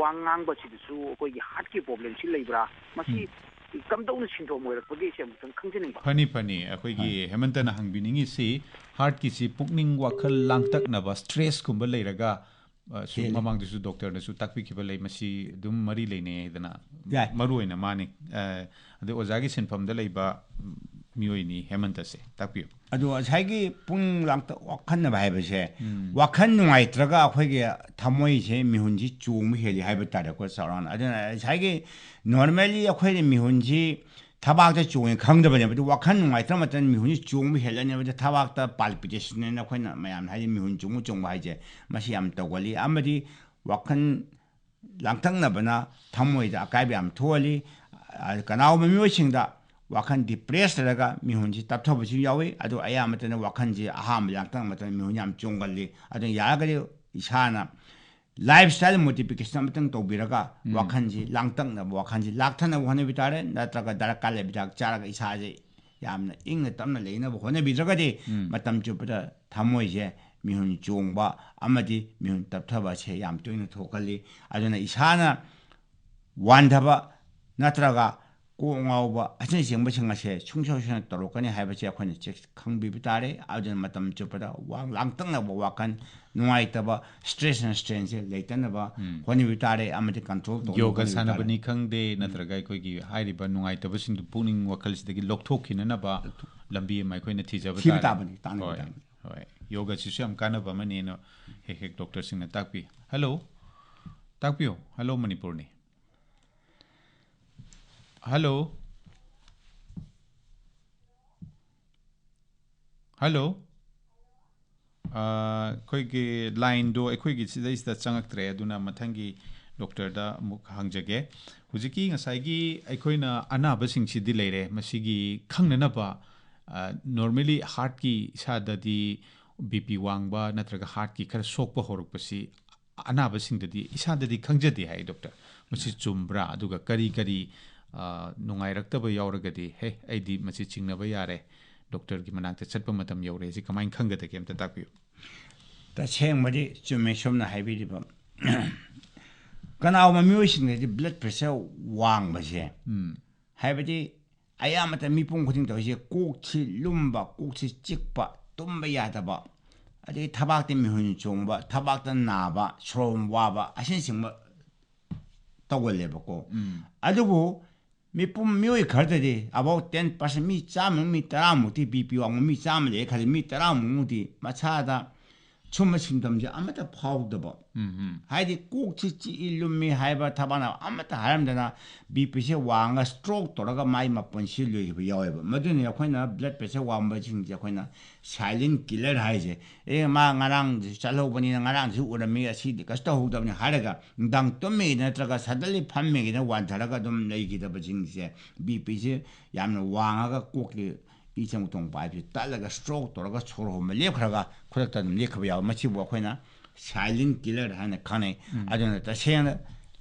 ꯋꯥ ꯉꯥꯡꯕꯁꯤꯗꯁꯨ ꯑꯩꯈꯣꯏꯒꯤ ꯍꯥꯔꯠꯀꯤ ꯄ꯭ꯔꯣꯕ꯭ꯂꯦꯝꯁꯤ ꯂꯩꯕ꯭ꯔꯥ? ꯃꯁꯤ ꯎꯝ꯫ ꯀꯝꯗꯧꯅ ꯁꯤꯟꯗꯣꯝ ꯑꯣꯏꯔꯛꯄꯒꯦ ꯁꯤ ꯑꯃꯨꯛꯇꯪ ꯈꯪꯖꯅꯤꯡꯕ꯫ ꯐꯅꯤ, ꯐꯅꯤ꯫ ꯑꯩꯈꯣꯏꯒꯤ ꯍꯣꯏ꯫ ꯍꯦꯃꯟꯇꯅ ꯍꯪꯕꯤꯅꯤꯡꯉꯤꯁꯤ ꯍꯥꯔꯠꯀꯤꯁꯤ ꯄꯨꯛꯅꯤꯡ ꯋꯥꯈꯜ ꯂꯥꯡꯇꯛꯅꯕ, ꯁ꯭ꯇ꯭ꯔꯦꯁꯀꯨꯝꯕ ꯂꯩꯔꯒ, ꯑ, ꯁꯨꯝ ꯍꯦꯜꯂꯤ꯫ ꯃꯃꯥꯡꯗꯁꯨ ꯗꯣꯛꯇꯔꯅꯁꯨ ꯇꯥꯛꯄꯤꯈꯤꯕ ꯂꯩ, ꯃꯁꯤ ꯑꯗꯨꯝ ꯃꯔꯤ ꯂꯩꯅꯩ ꯍꯥꯏꯗꯅ ꯌꯥꯏ꯫ ꯃꯔꯨ ꯑꯣꯏꯅ ꯃꯥꯅꯤ꯫ ꯑ, ꯑꯗꯩ ꯑꯣꯖꯥꯒꯤ ꯁꯤꯟꯐꯝꯗ ꯂꯩꯕ, ꯎꯝ, ꯃꯤꯑꯣꯏꯅꯤ ꯍꯦꯃꯟꯇꯁꯦ꯫ ꯇꯥꯛꯄꯤꯌꯨ꯫ ꯑꯗꯣ ꯉꯁꯥꯏꯒꯤ ꯄꯨꯛꯅꯤꯡ ꯂꯥꯡꯇꯛ ꯋꯥꯈꯟꯅꯕ ꯍꯥꯏꯕꯁꯦ, ꯎꯝ꯫ ꯋꯥꯈꯜ ꯅꯨꯡꯉꯥꯏꯇ꯭ꯔꯒ ꯑꯩꯈꯣꯏꯒꯤ ꯊꯃꯣꯏꯁꯦ, ꯃꯤꯍꯨꯟꯁꯤ ꯆꯣꯡꯕ ꯍꯦꯜꯂꯤ ꯍꯥꯏꯕ ꯇꯥꯔꯦꯀꯣ, ꯆꯥꯎꯔꯥꯛꯅ꯫ ꯑꯗꯨꯅ ꯉꯁꯥꯏꯒꯤ ꯅꯣꯔꯃꯦꯜꯂꯤ ꯑꯩꯈꯣꯏꯅ ꯃꯤꯍꯨꯟꯁꯤ ꯊꯕꯥꯛꯇ ꯆꯣꯡꯉꯦ ꯈꯪꯗꯕꯅꯦꯕ꯫ ꯑꯗꯨ ꯋꯥꯈꯜ ꯅꯨꯡꯉꯥꯏꯇ꯭ꯔ ꯃꯇꯝꯗ ꯃꯤꯍꯨꯟꯁꯤ ꯆꯣꯡꯕ ꯍꯦꯜꯂꯅꯦꯕ꯫ ꯑꯗꯨ ꯊꯕꯥꯛꯇ ꯄꯥꯜꯄꯤꯇꯦꯁꯟ ꯍꯥꯏꯅ ꯑꯩꯈꯣꯏꯅ ꯃꯌꯥꯝꯅ ꯍꯥꯏꯗꯤ ꯃꯤꯍꯨꯟ ꯆꯣꯡꯕ ꯆꯣꯡꯕ ꯍꯥꯏꯁꯦ, ꯃꯁꯤ ꯌꯥꯝ ꯇꯧꯒꯜꯂꯤ꯫ ꯑꯃꯗꯤ ꯋꯥꯈꯜ ꯂꯥꯡꯇꯛꯅꯕꯅ ꯊꯃꯣꯏꯗ ꯑꯀꯥꯏꯕ ꯌꯥꯝ ꯊꯣꯛꯍꯜꯂꯤ꯫ ꯑ, ꯀꯅꯥꯒꯨꯝꯕ ꯃꯤꯑꯣꯏꯁꯤꯡꯗ ꯋꯥꯈꯜ ꯗꯤꯄ꯭ꯔꯦꯁ ꯂꯩꯔꯒ ꯃꯤꯍꯨꯟꯁꯤ ꯇꯞꯊꯕꯁꯨ ꯌꯥꯎꯏ꯫ ꯑꯗꯨ ꯑꯌꯥꯝꯕ ꯃꯇꯝꯗ ꯋꯥꯈꯜꯁꯤ ꯑꯍꯥꯟꯕ ꯂꯥꯡꯇꯛꯅꯕ ꯃꯇꯝꯗ ꯃꯤꯍꯨꯟ ꯌꯥꯝ ꯆꯣꯡꯒꯜꯂꯤ꯫ ꯑꯗꯨꯅ ꯌꯥꯔꯒꯗꯤ ꯏꯁꯥꯅ ꯂꯥꯏꯐ ꯁ꯭ꯇꯥꯏꯜ ꯃꯣꯗꯤꯐꯤꯀꯦꯁꯟ ꯑꯃꯇꯪ ꯇꯧꯕꯤꯔꯒ ꯎꯝ꯫ ꯋꯥꯈꯜꯁꯤ ꯂꯥꯡꯇꯛꯅꯕ ꯋꯥꯈꯜꯁꯤ ꯂꯥꯛꯊꯅꯕ ꯍꯣꯠꯅꯕꯤ ꯇꯥꯔꯦ꯫ ꯅꯠꯇ꯭ꯔꯒ ꯗꯔꯀꯥꯔ ꯂꯩꯕ ꯍꯤꯗꯥꯛ ꯆꯥꯔꯒ ꯏꯁꯥꯁꯦ ꯌꯥꯝꯅ ꯏꯪꯅ ꯇꯞꯅ ꯂꯩꯅꯕ ꯍꯣꯠꯅꯕꯤꯗ꯭ꯔꯒꯗꯤ ꯎꯝ꯫ ꯃꯇꯝ ꯆꯨꯞꯄꯗ ꯊꯃꯣꯏꯁꯦ ꯃꯤꯍꯨꯟ ꯆꯣꯡꯕ ꯑꯃꯗꯤ ꯃꯤꯍꯨꯟ ꯇꯞꯊꯕ ꯑꯁꯦ ꯌꯥꯝ ꯇꯣꯏꯅ ꯊꯣꯛꯀꯜꯂꯤ꯫ ꯑꯗꯨꯅ ꯏꯁꯥꯅ ꯋꯥꯟꯊꯕ ꯅꯠꯇ꯭ꯔꯒ ꯀꯣꯛ ꯉꯥꯎꯕ ꯑꯁꯤꯅꯆꯤꯡꯕꯁꯤꯡ ꯑꯁꯦ ꯁꯨꯡꯁꯣꯏ ꯁꯣꯏꯗꯅ ꯇꯧꯔꯛꯀꯅꯤ ꯍꯥꯏꯕꯁꯦ ꯑꯩꯈꯣꯏꯅ ꯆꯦꯛ ꯈꯪꯕꯤꯕ ꯇꯥꯔꯦ꯫ ꯑꯗꯨꯅ ꯃꯇꯝ ꯆꯨꯞꯄꯗ ꯋꯥ-, ꯂꯥꯡꯇꯛꯅꯕ ꯋꯥꯈꯜ, ꯅꯨꯡꯉꯥꯏꯇꯕ, ꯁ꯭ꯇ꯭ꯔꯦꯁ ꯑꯦꯟ ꯁ꯭ꯇ꯭ꯔꯦꯟꯁꯦ ꯂꯩꯇꯅꯕ ꯎꯝ꯫ ꯍꯣꯠꯅꯕꯤꯕ ꯇꯥꯔꯦ ꯑꯃꯗꯤ ꯀꯟꯇ꯭ꯔꯣꯜ ꯇꯧꯅꯕ ꯌꯣꯒ ꯍꯣꯠꯅꯕꯤꯕ ꯇꯥꯔꯦ꯫ ꯁꯥꯟꯅꯕꯅꯤ ꯈꯪꯗꯦ, ꯎꯝ꯫ ꯅꯠꯇ꯭ꯔꯒ ꯑꯩꯈꯣꯏꯒꯤ ꯍꯥꯏꯔꯤꯕ ꯅꯨꯡꯉꯥꯏꯇꯕꯁꯤꯡꯗꯨ ꯄꯨꯛꯅꯤꯡ ꯋꯥꯈꯜꯁꯤꯗꯒꯤ ꯂꯧꯊꯣꯛꯈꯤꯅꯅꯕ ꯂꯝꯕꯤ ꯑꯃ ꯑꯩꯈꯣꯏꯅ ꯊꯤꯖꯕ ꯊꯤꯕ ꯇꯥꯔꯦ꯫ ꯇꯥꯕꯅꯤ, ꯇꯥꯟꯅꯕ ꯍꯣꯏ, ꯇꯥꯕꯅꯤ꯫ ꯍꯣꯏ꯫ ꯌꯣꯒꯁꯤꯁꯨ ꯌꯥꯝ ꯀꯥꯟꯅꯕ ꯑꯃꯅꯦꯅ ꯍꯦꯛ ꯍꯦꯛ ꯗꯣꯛꯇꯔꯁꯤꯡꯅ ꯇꯥꯛꯄꯤ꯫ ꯍꯜꯂꯣ꯫ ꯇꯥꯛꯄꯤꯌꯨ꯫ ꯍꯜꯂꯣ ꯃꯅꯤꯄꯨꯔꯅꯤ꯫ ꯍꯜꯂꯣ꯫ ꯍꯜꯂꯣ꯫ ꯑ, ꯑꯩꯈꯣꯏꯒꯤ ꯂꯥꯏꯟꯗꯣ ꯑꯩꯈꯣꯏꯒꯤ ꯁꯤꯗꯩꯁꯤꯗ ꯆꯪꯉꯛꯇ꯭ꯔꯦ, ꯑꯗꯨꯅ ꯃꯊꯪꯒꯤ ꯗꯣꯛꯇꯔꯗ ꯑꯃꯨꯛ ꯍꯪꯖꯒꯦ꯫ ꯍꯧꯖꯤꯛꯀꯤ ꯉꯁꯥꯏꯒꯤ ꯑꯩꯈꯣꯏꯅ ꯑꯅꯥꯕꯁꯤꯡꯁꯤꯗꯤ ꯂꯩꯔꯦ, ꯃꯁꯤꯒꯤ ꯈꯪꯅꯅꯕ, ꯑ, ꯅꯣꯔꯃꯦꯂꯤ ꯍꯥꯔꯠꯀꯤ ꯏꯁꯥꯗꯗꯤ ꯕꯤ ꯄꯤ ꯋꯥꯡꯕ ꯅꯠꯇ꯭ꯔꯒ ꯍꯥꯔꯠꯀꯤ ꯈꯔ ꯁꯣꯛꯄ ꯍꯧꯔꯛꯄꯁꯤ ꯑꯅꯥꯕꯁꯤꯡꯗꯗꯤ ꯏꯁꯥꯗꯗꯤ ꯈꯪꯖꯗꯦ ꯍꯥꯏ, ꯗꯣꯛꯇꯔ꯫ ꯃꯁꯤ ꯆꯨꯝꯕ꯭ꯔꯥ? ꯑꯗꯨꯒ ꯀꯔꯤ ꯀꯔꯤ, ꯑ, ꯅꯨꯡꯉꯥꯏꯔꯛꯇꯕ ꯌꯥꯎꯔꯒꯗꯤ, "ꯍꯦ, ꯑꯩꯗꯤ ꯃꯁꯤ ꯆꯤꯡꯅꯕ ꯌꯥꯔꯦ, ꯗꯣꯛꯇꯔꯒꯤ ꯃꯅꯥꯛꯇ ꯆꯠꯄ ꯃꯇꯝ ꯌꯧꯔꯦ", ꯁꯤ ꯀꯃꯥꯏꯅ ꯈꯪꯒꯗꯒꯦ? ꯑꯝꯇ ꯇꯥꯛꯄꯤꯌꯨ꯫ ꯇꯁꯦꯡꯕꯗꯤ ꯆꯨꯝꯃꯦ, ꯁꯣꯝꯅ ꯍꯥꯏꯕꯤꯔꯤꯕ꯫ ꯀꯅꯥꯒꯨꯝꯕ ꯃꯤꯑꯣꯏꯁꯤꯡꯗꯗꯤ ꯕ꯭ꯂꯗ ꯄ꯭ꯔꯦꯁꯔ ꯋꯥꯡꯕꯁꯦ, ꯎꯝ꯫ ꯍꯥꯏꯕꯗꯤ ꯑꯌꯥꯝꯕ ꯃꯇꯝ ꯃꯤꯄꯨꯝ ꯈꯨꯗꯤꯡ ꯇꯧꯔꯤꯁꯦ ꯀꯣꯛꯁꯤ ꯂꯨꯝꯕ, ꯀꯣꯛꯁꯤ ꯆꯤꯛꯄ, ꯇꯨꯝꯕ ꯌꯥꯗꯕ, ꯑꯗꯒꯤ ꯊꯕꯥꯛꯇ ꯃꯤꯍꯨꯟ ꯆꯣꯡꯕ, ꯊꯕꯥꯛꯇ ꯅꯥꯕ, ꯁꯣꯔ ꯍꯣꯟꯕ ꯋꯥꯕ, ꯑꯁꯤꯅꯆꯤꯡꯕ ꯇꯧꯒꯜꯂꯦꯕꯀꯣ꯫ ꯎꯝ꯫ ꯑꯗꯨꯕꯨ ꯃꯤꯄꯨꯝ ꯃꯤꯑꯣꯏ ꯈꯔꯗꯗꯤ about ten percent, ꯃꯤ ꯆꯥꯝꯃ, ꯃꯤ ꯇꯔꯥꯃꯨꯛꯇꯤ ꯕꯤ ꯄꯤ ꯋꯥꯡꯕ ꯃꯤ ꯆꯥꯝꯃ ꯂꯩ ꯈꯜꯂꯤ, ꯃꯤ ꯇꯔꯥꯃꯨꯛꯃꯨꯛꯇꯤ ꯃꯁꯥꯗ ꯁꯨꯝꯕ ꯁꯤꯝꯇꯝꯁꯦ ꯑꯃꯠꯇ ꯐꯥꯎꯗꯕ꯫ ꯎꯝ, ꯎꯝ꯫ ꯍꯥꯏꯗꯤ ꯀꯣꯛꯁꯤ ꯆꯤꯛꯏ ꯂꯨꯝꯃꯤ ꯍꯥꯏꯕ ꯊꯕꯛꯅ ꯑꯃꯠꯇ ꯍꯥꯏꯔꯝꯗꯅ ꯕꯤ ꯄꯤꯁꯦ ꯋꯥꯡꯉꯒ ꯁ꯭ꯇ꯭ꯔꯣꯛ ꯇꯧꯔꯒ ꯃꯥꯏ ꯃꯄꯨꯟꯁꯤ ꯂꯣꯏꯈꯤꯕ ꯌꯥꯎꯋꯦꯕ꯫ ꯃꯗꯨꯅꯤ ꯑꯩꯈꯣꯏꯅ ꯕ꯭ꯂꯗ ꯄ꯭ꯔꯦꯁꯔ ꯋꯥꯡꯕꯁꯤꯡꯁꯦ ꯑꯩꯈꯣꯏꯅ ꯁꯥꯏꯂꯦꯟ ꯀꯤꯂꯔ ꯍꯥꯏꯁꯦ꯫ "ꯑꯦ, ꯃꯥ ꯉꯔꯥꯡꯁꯨ ꯆꯠꯍꯧꯕꯅꯤꯅ ꯉꯔꯥꯡꯁꯨ ꯎꯔꯝꯃꯤ, ꯑꯁꯤꯗꯤ ꯀꯩꯁꯨ ꯇꯧꯍꯧꯗꯕꯅꯤ" ꯍꯥꯏꯔꯒ ꯅꯨꯡꯗꯥꯡ ꯇꯨꯝꯃꯤꯉꯩꯗ ꯅꯠꯇ꯭ꯔꯒ ꯁꯗꯟꯂꯤ ꯐꯝꯃꯤꯉꯩꯗ ꯋꯥꯟꯊꯔꯒ ꯑꯗꯨꯝ ꯂꯩꯈꯤꯗꯕꯁꯤꯡꯁꯦ ꯕꯤ ꯄꯤꯁꯦ ꯌꯥꯝꯅ ꯋꯥꯡꯉꯒ ꯀꯣꯛꯀꯤ ꯏ ꯆꯪ ꯇꯣꯡ ꯄꯥꯏꯞꯁꯤ ꯇꯠꯂꯒ ꯁ꯭ꯇ꯭ꯔꯣꯛ ꯇꯧꯔꯒ ꯁꯣꯔ ꯍꯣꯟꯕ ꯂꯦꯞꯈ꯭ꯔꯒ ꯈꯨꯗꯛꯇ ꯑꯗꯨꯝ ꯂꯦꯞꯈꯤꯕ ꯌꯥꯎꯋꯤ꯫ ꯃꯁꯤꯕꯨ ꯑꯩꯈꯣꯏꯅ ꯁꯥꯏꯂꯦꯟ ꯀꯤꯂꯔ ꯍꯥꯏꯅ ꯈꯪꯅꯩ꯫ ꯎꯝ꯫ ꯑꯗꯨꯅ ꯇꯁꯦꯡꯅ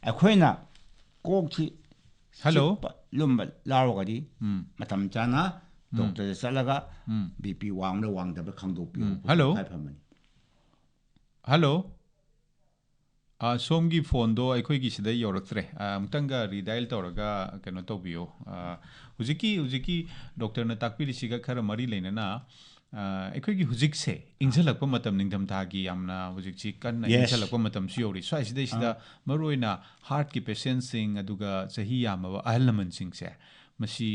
ꯑꯩꯈꯣꯏꯅ ꯀꯣꯛꯁꯤ ꯍꯜꯂꯣ꯫ ꯆꯤꯛꯄ, ꯂꯨꯝꯕ ꯌꯥꯎꯔꯒꯗꯤ ꯎꯝ꯫ ꯃꯇꯝ ꯆꯥꯅ ꯎꯝ꯫ ꯗꯣꯛꯇꯔꯗ ꯆꯠꯂꯒ ꯎꯝ꯫ B P ꯋꯥꯡꯕ꯭ꯔꯥ ꯋꯥꯡꯗꯕ꯭ꯔꯥ ꯈꯪꯗꯣꯛꯄꯤꯌꯨ꯫ ꯎꯝ꯫ ꯍꯜꯂꯣ꯫ ꯈ꯭ꯋꯥꯏ ꯐꯕꯅꯤ꯫ ꯍꯜꯂꯣ꯫ ꯑ, ꯁꯣꯝꯒꯤ ꯐꯣꯟꯗꯣ ꯑꯩꯈꯣꯏꯒꯤ ꯁꯤꯗ ꯌꯧꯔꯛꯇ꯭ꯔꯦ꯫ ꯑ, ꯑꯃꯨꯛꯇꯪꯒ ꯔꯤꯗꯥꯏꯜ ꯇꯧꯔꯒ ꯀꯩꯅꯣ ꯇꯧꯕꯤꯌꯣ꯫ ꯑ, ꯍꯧꯖꯤꯛꯀꯤ, ꯍꯧꯖꯤꯛꯀꯤ ꯗꯣꯛꯇꯔꯅ ꯇꯥꯛꯄꯤꯔꯤꯁꯤꯒ ꯈꯔ ꯃꯔꯤ ꯂꯩꯅꯅ, ꯑ, ꯑꯩꯈꯣꯏꯒꯤ ꯍꯧꯖꯤꯛꯁꯦ ꯏꯪꯁꯜꯂꯛꯄ ꯃꯇꯝ, ꯅꯤꯡꯊꯝꯊꯥꯒꯤ ꯌꯥꯝꯅ ꯍꯧꯖꯤꯛꯁꯤ ꯀꯟꯅ ꯌꯦꯁ꯫ ꯏꯪꯁꯜꯂꯛꯄ ꯃꯇꯝꯁꯨ ꯌꯧꯔꯤ꯫ ꯁ꯭ꯋꯥꯏꯁꯤꯗꯩꯁꯤꯗ ꯑꯥ꯫ ꯃꯔꯨꯑꯣꯏꯅ ꯍꯥꯔꯠꯀꯤ ꯄꯦꯁꯦꯟꯁꯤꯡ ꯑꯗꯨꯒ ꯆꯍꯤ ꯌꯥꯝꯃꯕ ꯑꯍꯜ ꯂꯃꯟꯁꯤꯡꯁꯦ, ꯃꯁꯤ,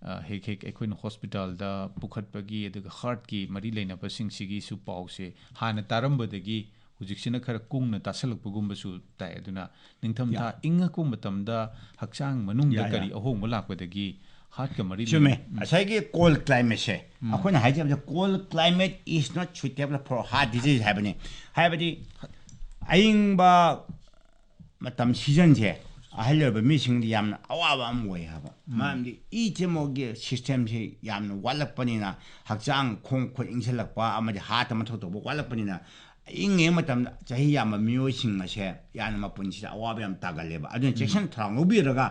ꯑ, ꯍꯦꯛ ꯍꯦꯛ ꯑꯩꯈꯣꯏꯅ ꯍꯣꯁꯄꯤꯇꯥꯜꯗ ꯄꯨꯈꯠꯄꯒꯤ ꯑꯗꯨꯒ ꯍꯥꯔꯠꯀꯤ ꯃꯔꯤ ꯂꯩꯅꯕꯁꯤꯡꯁꯤꯒꯤꯁꯨ ꯄꯥꯎꯁꯦ ꯍꯥꯟꯅ ꯇꯥꯔꯝꯕꯗꯒꯤ ꯍꯧꯖꯤꯛꯁꯤꯅ ꯈꯔ ꯀꯨꯡꯅ ꯇꯥꯁꯜꯂꯛꯄꯒꯨꯝꯕꯁꯨ ꯇꯥꯏ꯫ ꯑꯗꯨꯅ ꯅꯤꯡꯊꯝꯊꯥ ꯌꯥ꯫ ꯏꯪꯉꯛꯄ ꯃꯇꯝꯗ ꯍꯛꯆꯥꯡ ꯃꯅꯨꯡꯗ ꯌꯥ, ꯌꯥ꯫ ꯀꯔꯤ ꯑꯍꯣꯡꯕ ꯂꯥꯛꯄꯗꯒꯤ ꯍꯥꯔꯠꯀ ꯃꯔꯤ ꯆꯨꯝꯃꯦ꯫ ꯂꯩꯅꯕ, ꯎꯝ꯫ ꯉꯁꯥꯏꯒꯤ ꯀꯣꯜ ꯀ꯭ꯂꯥꯏꯃꯦꯠꯁꯦ, ꯎꯝ꯫ ꯑꯩꯈꯣꯏꯅ ꯍꯥꯏꯖꯕꯗ cold climate is not suitable for heart disease ꯍꯥꯏꯕꯅꯤ꯫ ꯍꯥꯏꯕꯗꯤ ꯑꯏꯪꯕ ꯃꯇꯝ ꯁꯤꯖꯟꯁꯦ ꯑꯍꯜ ꯑꯣꯏꯕ ꯃꯤꯁꯤꯡꯗꯤ ꯌꯥꯝꯅ ꯑꯋꯥꯕ ꯑꯃ ꯑꯣꯏ ꯍꯥꯏꯕ꯫ ꯎꯝ꯫ ꯃꯔꯝꯗꯤ ꯏ ꯆꯦꯃꯣꯛꯒꯤ ꯁꯤꯁꯇꯦꯝꯁꯤ ꯌꯥꯝꯅ ꯋꯥꯠꯂꯛꯄꯅꯤꯅ, ꯍꯛꯆꯥꯡ ꯈꯣꯡ ꯈꯨꯠ ꯏꯪꯁꯤꯜꯂꯛꯄ ꯑꯃꯗꯤ ꯍꯥꯔꯠꯇ ꯃꯊꯧ ꯇꯧꯕ ꯋꯥꯠꯂꯛꯄꯅꯤꯅ, ꯏꯪꯉꯤꯉꯩ ꯃꯇꯝꯗ ꯆꯍꯤ ꯌꯥꯝꯕ ꯃꯤꯑꯣꯏꯁꯤꯡ ꯑꯁꯦ ꯌꯥꯝꯅ ꯃꯄꯨꯟꯁꯤꯗ ꯑꯋꯥꯕ ꯌꯥꯝ ꯇꯥꯒꯜꯂꯦꯕ꯫ ꯑꯗꯨꯅ ꯎꯝ꯫ ꯆꯦꯛꯁꯤꯟ ꯊꯧꯔꯥꯡ ꯂꯧꯕꯤꯔꯒ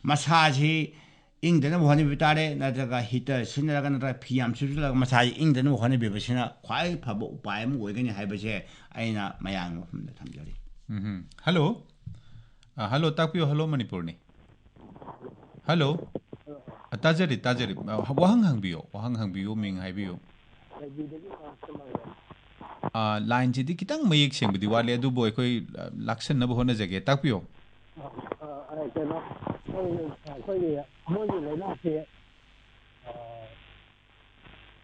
ꯃꯁꯥꯁꯤ ꯏꯪꯗꯅꯕ ꯍꯣꯠꯅꯕꯤꯕ ꯇꯥꯔꯦ, ꯅꯠꯇ꯭ꯔꯒ ꯍꯤꯇꯔ ꯁꯤꯖꯤꯟꯅꯔꯒ, ꯅꯠꯇ꯭ꯔꯒ ꯐꯤ ꯌꯥꯝ ꯁꯨꯞꯆꯜꯂꯒ ꯃꯁꯥꯁꯤ ꯏꯪꯗꯅꯕ ꯍꯣꯠꯅꯕꯤꯕꯁꯤꯅ ꯈ꯭ꯋꯥꯏ ꯐꯕ ꯎꯄꯥꯏ ꯑꯃ ꯑꯣꯏꯒꯅꯤ ꯍꯥꯏꯕꯁꯦ ꯑꯩꯅ ꯃꯌꯥꯝꯒꯤ ꯃꯐꯝꯗ ꯊꯝꯖꯔꯤ꯫ ꯎꯝꯍꯨꯝ꯫ ꯍꯜꯂꯣ꯫ ꯑ, ꯍꯜꯂꯣ, ꯇꯥꯛꯄꯤꯌꯨ꯫ ꯍꯜꯂꯣ, ꯃꯅꯤꯄꯨꯔꯅꯤ꯫ ꯍꯜꯂꯣ꯫ ꯑ, ꯇꯥꯖꯔꯤ, ꯇꯥꯖꯔꯤ꯫ ꯑ, ꯋꯥꯍꯪ ꯍꯪꯕꯤꯌꯨ, ꯋꯥꯍꯪ ꯍꯪꯕꯤꯌꯨ, ꯃꯤꯡ ꯍꯥꯏꯕꯤꯌꯨ꯫ ꯑ, ꯂꯥꯏꯟꯁꯤꯗꯤ ꯈꯤꯇꯪ ꯃꯌꯦꯛ ꯁꯦꯡꯕꯗꯤ ꯋꯥꯠꯂꯤ, ꯑꯗꯨꯕꯨ ꯑꯩꯈꯣꯏ, ꯑ, ꯂꯥꯛꯁꯟꯅꯕ ꯍꯣꯠꯅꯖꯒꯦ꯫ ꯇꯥꯛꯄꯤꯌꯨ꯫ ꯑ, ꯑ, ꯀꯩꯅꯣ, ꯑꯩꯈꯣꯏ, ꯑꯩꯈꯣꯏꯒꯤ ꯊꯃꯣꯏꯒꯤ ꯂꯥꯏꯅꯥꯁꯤ, ꯑ,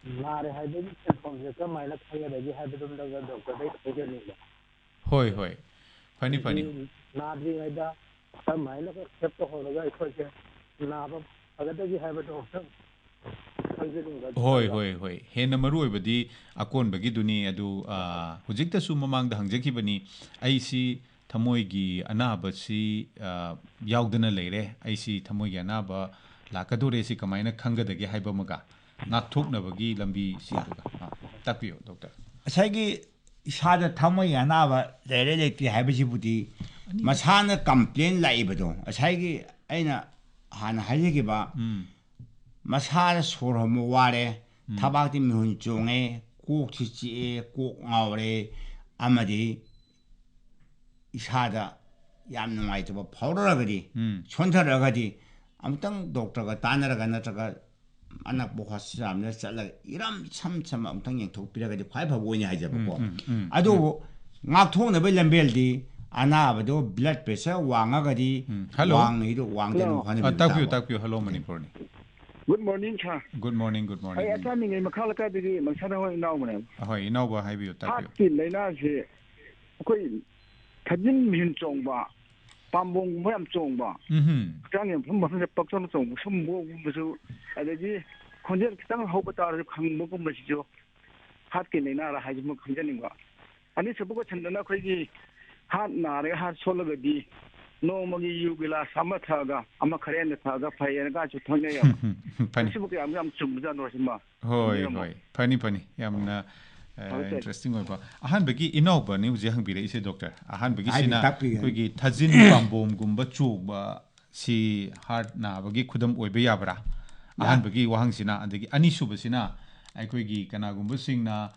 ꯅꯥꯔꯦ ꯍꯥꯏꯕꯒꯤ ꯁꯤꯝꯇꯣꯝꯁꯦ ꯀꯔꯝꯍꯥꯏꯅ ꯈꯪꯒꯗꯒꯦ ꯍꯥꯏꯕꯗꯨꯝꯗꯒ ꯗꯣꯛꯇꯔꯗꯒꯤ ꯈꯪꯖꯅꯤꯡꯕ꯫ ꯍꯣꯏ, ꯍꯣꯏ꯫ ꯐꯅꯤ, ꯐꯅꯤ꯫ ꯅꯥꯗ꯭ꯔꯤꯉꯩꯗ ꯀꯔꯝꯍꯥꯏꯅ ꯈꯦꯞꯄ ꯍꯧꯔꯒ ꯑꯩꯈꯣꯏꯁꯦ ꯅꯥꯕ ꯐꯒꯗꯒꯦ ꯍꯥꯏꯕꯗꯣ ꯑꯝꯇꯪ ꯈꯪꯖꯅꯤꯡꯕ꯫ ꯍꯣꯏ, ꯍꯣꯏ, ꯍꯣꯏ꯫ ꯍꯦꯟꯅ ꯃꯔꯨ ꯑꯣꯏꯕꯗꯤ ꯑꯀꯣꯟꯕꯒꯤꯗꯨꯅꯤ꯫ ꯑꯗꯨ, ꯑ, ꯍꯧꯖꯤꯛꯇꯁꯨ ꯃꯃꯥꯡꯗ ꯍꯪꯖꯈꯤꯕꯅꯤ, "ꯑꯩꯁꯤ ꯊꯃꯣꯏꯒꯤ ꯑꯅꯥꯕꯁꯤ, ꯑ, ꯌꯥꯎꯗꯅ ꯂꯩꯔꯦ꯫ ꯑꯩꯁꯤ ꯊꯃꯣꯏꯒꯤ ꯑꯅꯥꯕ ꯂꯥꯛꯀꯗꯣꯔꯦ, ꯁꯤ ꯀꯃꯥꯏꯅ ꯈꯪꯒꯗꯒꯦ?" ꯍꯥꯏꯕ ꯑꯃꯒ, ꯉꯥꯛꯊꯣꯛꯅꯕꯒꯤ ꯂꯝꯕꯤꯁꯤꯡꯗꯨꯒ꯫ ꯑ, ꯇꯥꯛꯄꯤꯌꯨ, ꯗꯣꯛꯇꯔ꯫ ꯉꯁꯥꯏꯒꯤ ꯏꯁꯥꯗ ꯊꯃꯣꯏꯒꯤ ꯑꯅꯥꯕ ꯂꯩꯔꯦ ꯂꯩꯇꯦ ꯍꯥꯏꯕꯁꯤꯕꯨꯗꯤ ꯃꯁꯥꯅ ꯀꯝꯄ꯭ꯂꯦꯟ ꯂꯥꯛꯏꯕꯗꯣ, ꯉꯁꯥꯏꯒꯤ ꯑꯩꯅ ꯍꯥꯟꯅ ꯍꯥꯏꯖꯈꯤꯕ, ꯎꯝ꯫ ꯃꯁꯥꯗ ꯁꯣꯔ ꯍꯣꯟꯕ ꯋꯥꯔꯦ, ꯊꯕꯥꯛꯇꯤ ꯃꯤꯍꯨꯟ ꯆꯣꯡꯉꯦ, ꯀꯣꯛꯁꯤ ꯆꯤꯛꯑꯦ, ꯀꯣꯛ ꯉꯥꯎꯔꯦ, ꯑꯃꯗꯤ ꯏꯁꯥꯗ ꯌꯥꯝ ꯅꯨꯡꯉꯥꯏꯇꯕ ꯐꯥꯎꯔꯛꯑꯒꯗꯤ, ꯎꯝ꯫ ꯁꯣꯟꯊꯔꯛꯑꯒꯗꯤ, ꯑꯃꯨꯛꯇꯪ ꯗꯣꯛꯇꯔꯒ ꯇꯥꯟꯅꯔꯒ ꯅꯠꯇ꯭ꯔꯒ ꯑꯅꯛꯄ ꯍꯣꯁꯄꯤꯇꯥꯜ ꯑꯃꯗ ꯆꯠꯂꯒ ꯏꯔꯝ ꯁꯝ ꯁꯝ ꯑꯃꯨꯛꯇꯪ ꯌꯦꯡꯊꯣꯛꯄꯤꯔꯒꯗꯤ ꯈ꯭ꯋꯥꯏ ꯐꯕ ꯑꯣꯏꯅꯤ ꯍꯥꯏꯖꯕꯀꯣ꯫ ꯎꯝ, ꯎꯝ, ꯎꯝ꯫ ꯑꯗꯨꯕꯨ ꯉꯥꯛꯊꯣꯛꯅꯕꯒꯤ ꯂꯝꯕꯦꯜꯗꯤ ꯑꯅꯥꯕꯗꯣ ꯕ꯭ꯂꯗ ꯄ꯭ꯔꯦꯁꯔ ꯋꯥꯡꯉꯒꯗꯤ ꯎꯝ, ꯍꯜꯂꯣ꯫ ꯋꯥꯡꯉꯤꯗꯣ ꯋꯥꯡꯗꯅꯕ ꯍꯜꯂꯣ꯫ ꯍꯣꯠꯅꯕꯤꯕ ꯑ, ꯇꯥꯛꯄꯤꯌꯨ, ꯇꯥꯕ꯫ ꯇꯥꯛꯄꯤꯌꯨ꯫ ꯍꯜꯂꯣ, ꯃꯅꯤꯄꯨꯔꯅꯤ꯫ Good morning sir. Good morning, good ꯑꯩ ꯃꯣꯔꯅꯤꯡ꯫ ꯑꯆꯥꯟꯕꯤꯉꯩ ꯃꯈꯥ ꯂꯩꯀꯥꯏꯗꯒꯤ ꯃꯁꯥꯗ ꯍꯣꯏ ꯏꯅꯥꯎꯕꯅꯦꯕ꯫ ꯍꯣꯏ, ꯏꯅꯥꯎꯕ ꯍꯥꯏꯕꯤꯌꯨ, ꯇꯥꯛꯄꯤꯌꯨ꯫ ꯍꯥꯔꯠꯀꯤ ꯂꯥꯏꯅꯥꯁꯦ ꯑꯩꯈꯣꯏ ꯊꯥꯖꯤꯟ ꯃꯤꯍꯨꯟ ꯆꯣꯡꯕ, ꯄꯥꯝꯕꯣꯝꯒꯨꯝꯕ ꯌꯥꯝ ꯆꯣꯡꯕ, ꯎꯝꯍꯨꯝ꯫ ꯍꯛꯆꯥꯡꯒꯤ ꯃꯐꯝ ꯃꯐꯝꯗ ꯄꯛꯆꯅ ꯆꯣꯡꯕ, ꯁꯨꯝꯕꯒꯨꯝꯕꯁꯨ, ꯑꯗꯒꯤ ꯈꯣꯟꯖꯦꯜ ꯈꯤꯇꯪ ꯍꯧꯕ ꯇꯥꯔꯁꯨ ꯈꯪꯕꯒꯨꯝꯕꯁꯤꯁꯨ ꯍꯥꯔꯠꯀꯤ ꯂꯥꯏꯅꯥꯔ ꯍꯥꯏꯁꯤꯃ ꯈꯪꯖꯅꯤꯡꯕ꯫ ꯑꯅꯤꯁꯨꯕ ꯀꯣꯏꯁꯟꯗꯅ ꯑꯩꯈꯣꯏꯒꯤ ꯍꯥꯔꯠ ꯅꯥꯔꯒ ꯍꯥꯔꯠ ꯁꯣꯜꯂꯒꯗꯤ ꯅꯣꯡꯃꯒꯤ ꯌꯨ ꯒꯤꯂꯥꯁ ꯑꯃ ꯊꯛꯑꯒ ꯑꯃ ꯈꯔ ꯍꯦꯟꯅ ꯊꯛꯑꯒ ꯐꯩꯌꯦꯅ ꯀꯥꯏꯁꯨ ꯊꯛꯅꯩꯌꯦꯕ꯫ ꯐꯅꯤ꯫ ꯃꯁꯤꯕꯨ ꯀꯌꯥꯝ ꯌꯥꯝ ꯆꯨꯝꯕꯖꯥꯠꯅꯣ ꯁꯤꯃ? ꯍꯣꯏ, ꯈꯪꯕꯤꯔꯝꯃꯣ꯫ ꯍꯣꯏ꯫ ꯐꯅꯤ, ꯐꯅꯤ꯫ ꯌꯥꯝꯅ, ꯑ, ꯐꯔꯦ, ꯐꯔꯦ꯫ ꯏꯟꯇꯔꯦꯁꯇꯤꯡ ꯑꯣꯏꯕ꯫ ꯑꯍꯥꯟꯕꯒꯤ ꯏꯅꯥꯎꯕꯅꯤ ꯍꯧꯖꯤꯛ ꯍꯪꯕꯤꯔꯛꯏꯁꯦ, ꯗꯣꯛꯇꯔ꯫ ꯑꯍꯥꯟꯕꯒꯤꯁꯤꯅ ꯍꯥꯏꯕꯤꯌꯨ, ꯇꯥꯛꯄꯤꯌꯨ꯫ ꯑꯩꯈꯣꯏꯒꯤ ꯊꯥꯖꯤꯟ ꯄꯥꯝꯕꯣꯝꯒꯨꯝꯕ ꯆꯣꯡꯕ ꯁꯤ ꯍꯥꯔꯠ ꯅꯥꯕꯒꯤ ꯈꯨꯗꯝ ꯑꯣꯏꯕ ꯌꯥꯕ꯭ꯔꯥ? ꯑꯍꯥꯟꯕꯒꯤ ꯋꯥꯍꯪꯁꯤꯅ꯫ ꯑꯗꯒꯤ ꯑꯅꯤꯁꯨꯕꯁꯤꯅ ꯑꯩꯈꯣꯏꯒꯤ ꯀꯅꯥꯒꯨꯝꯕꯁꯤꯡꯅ,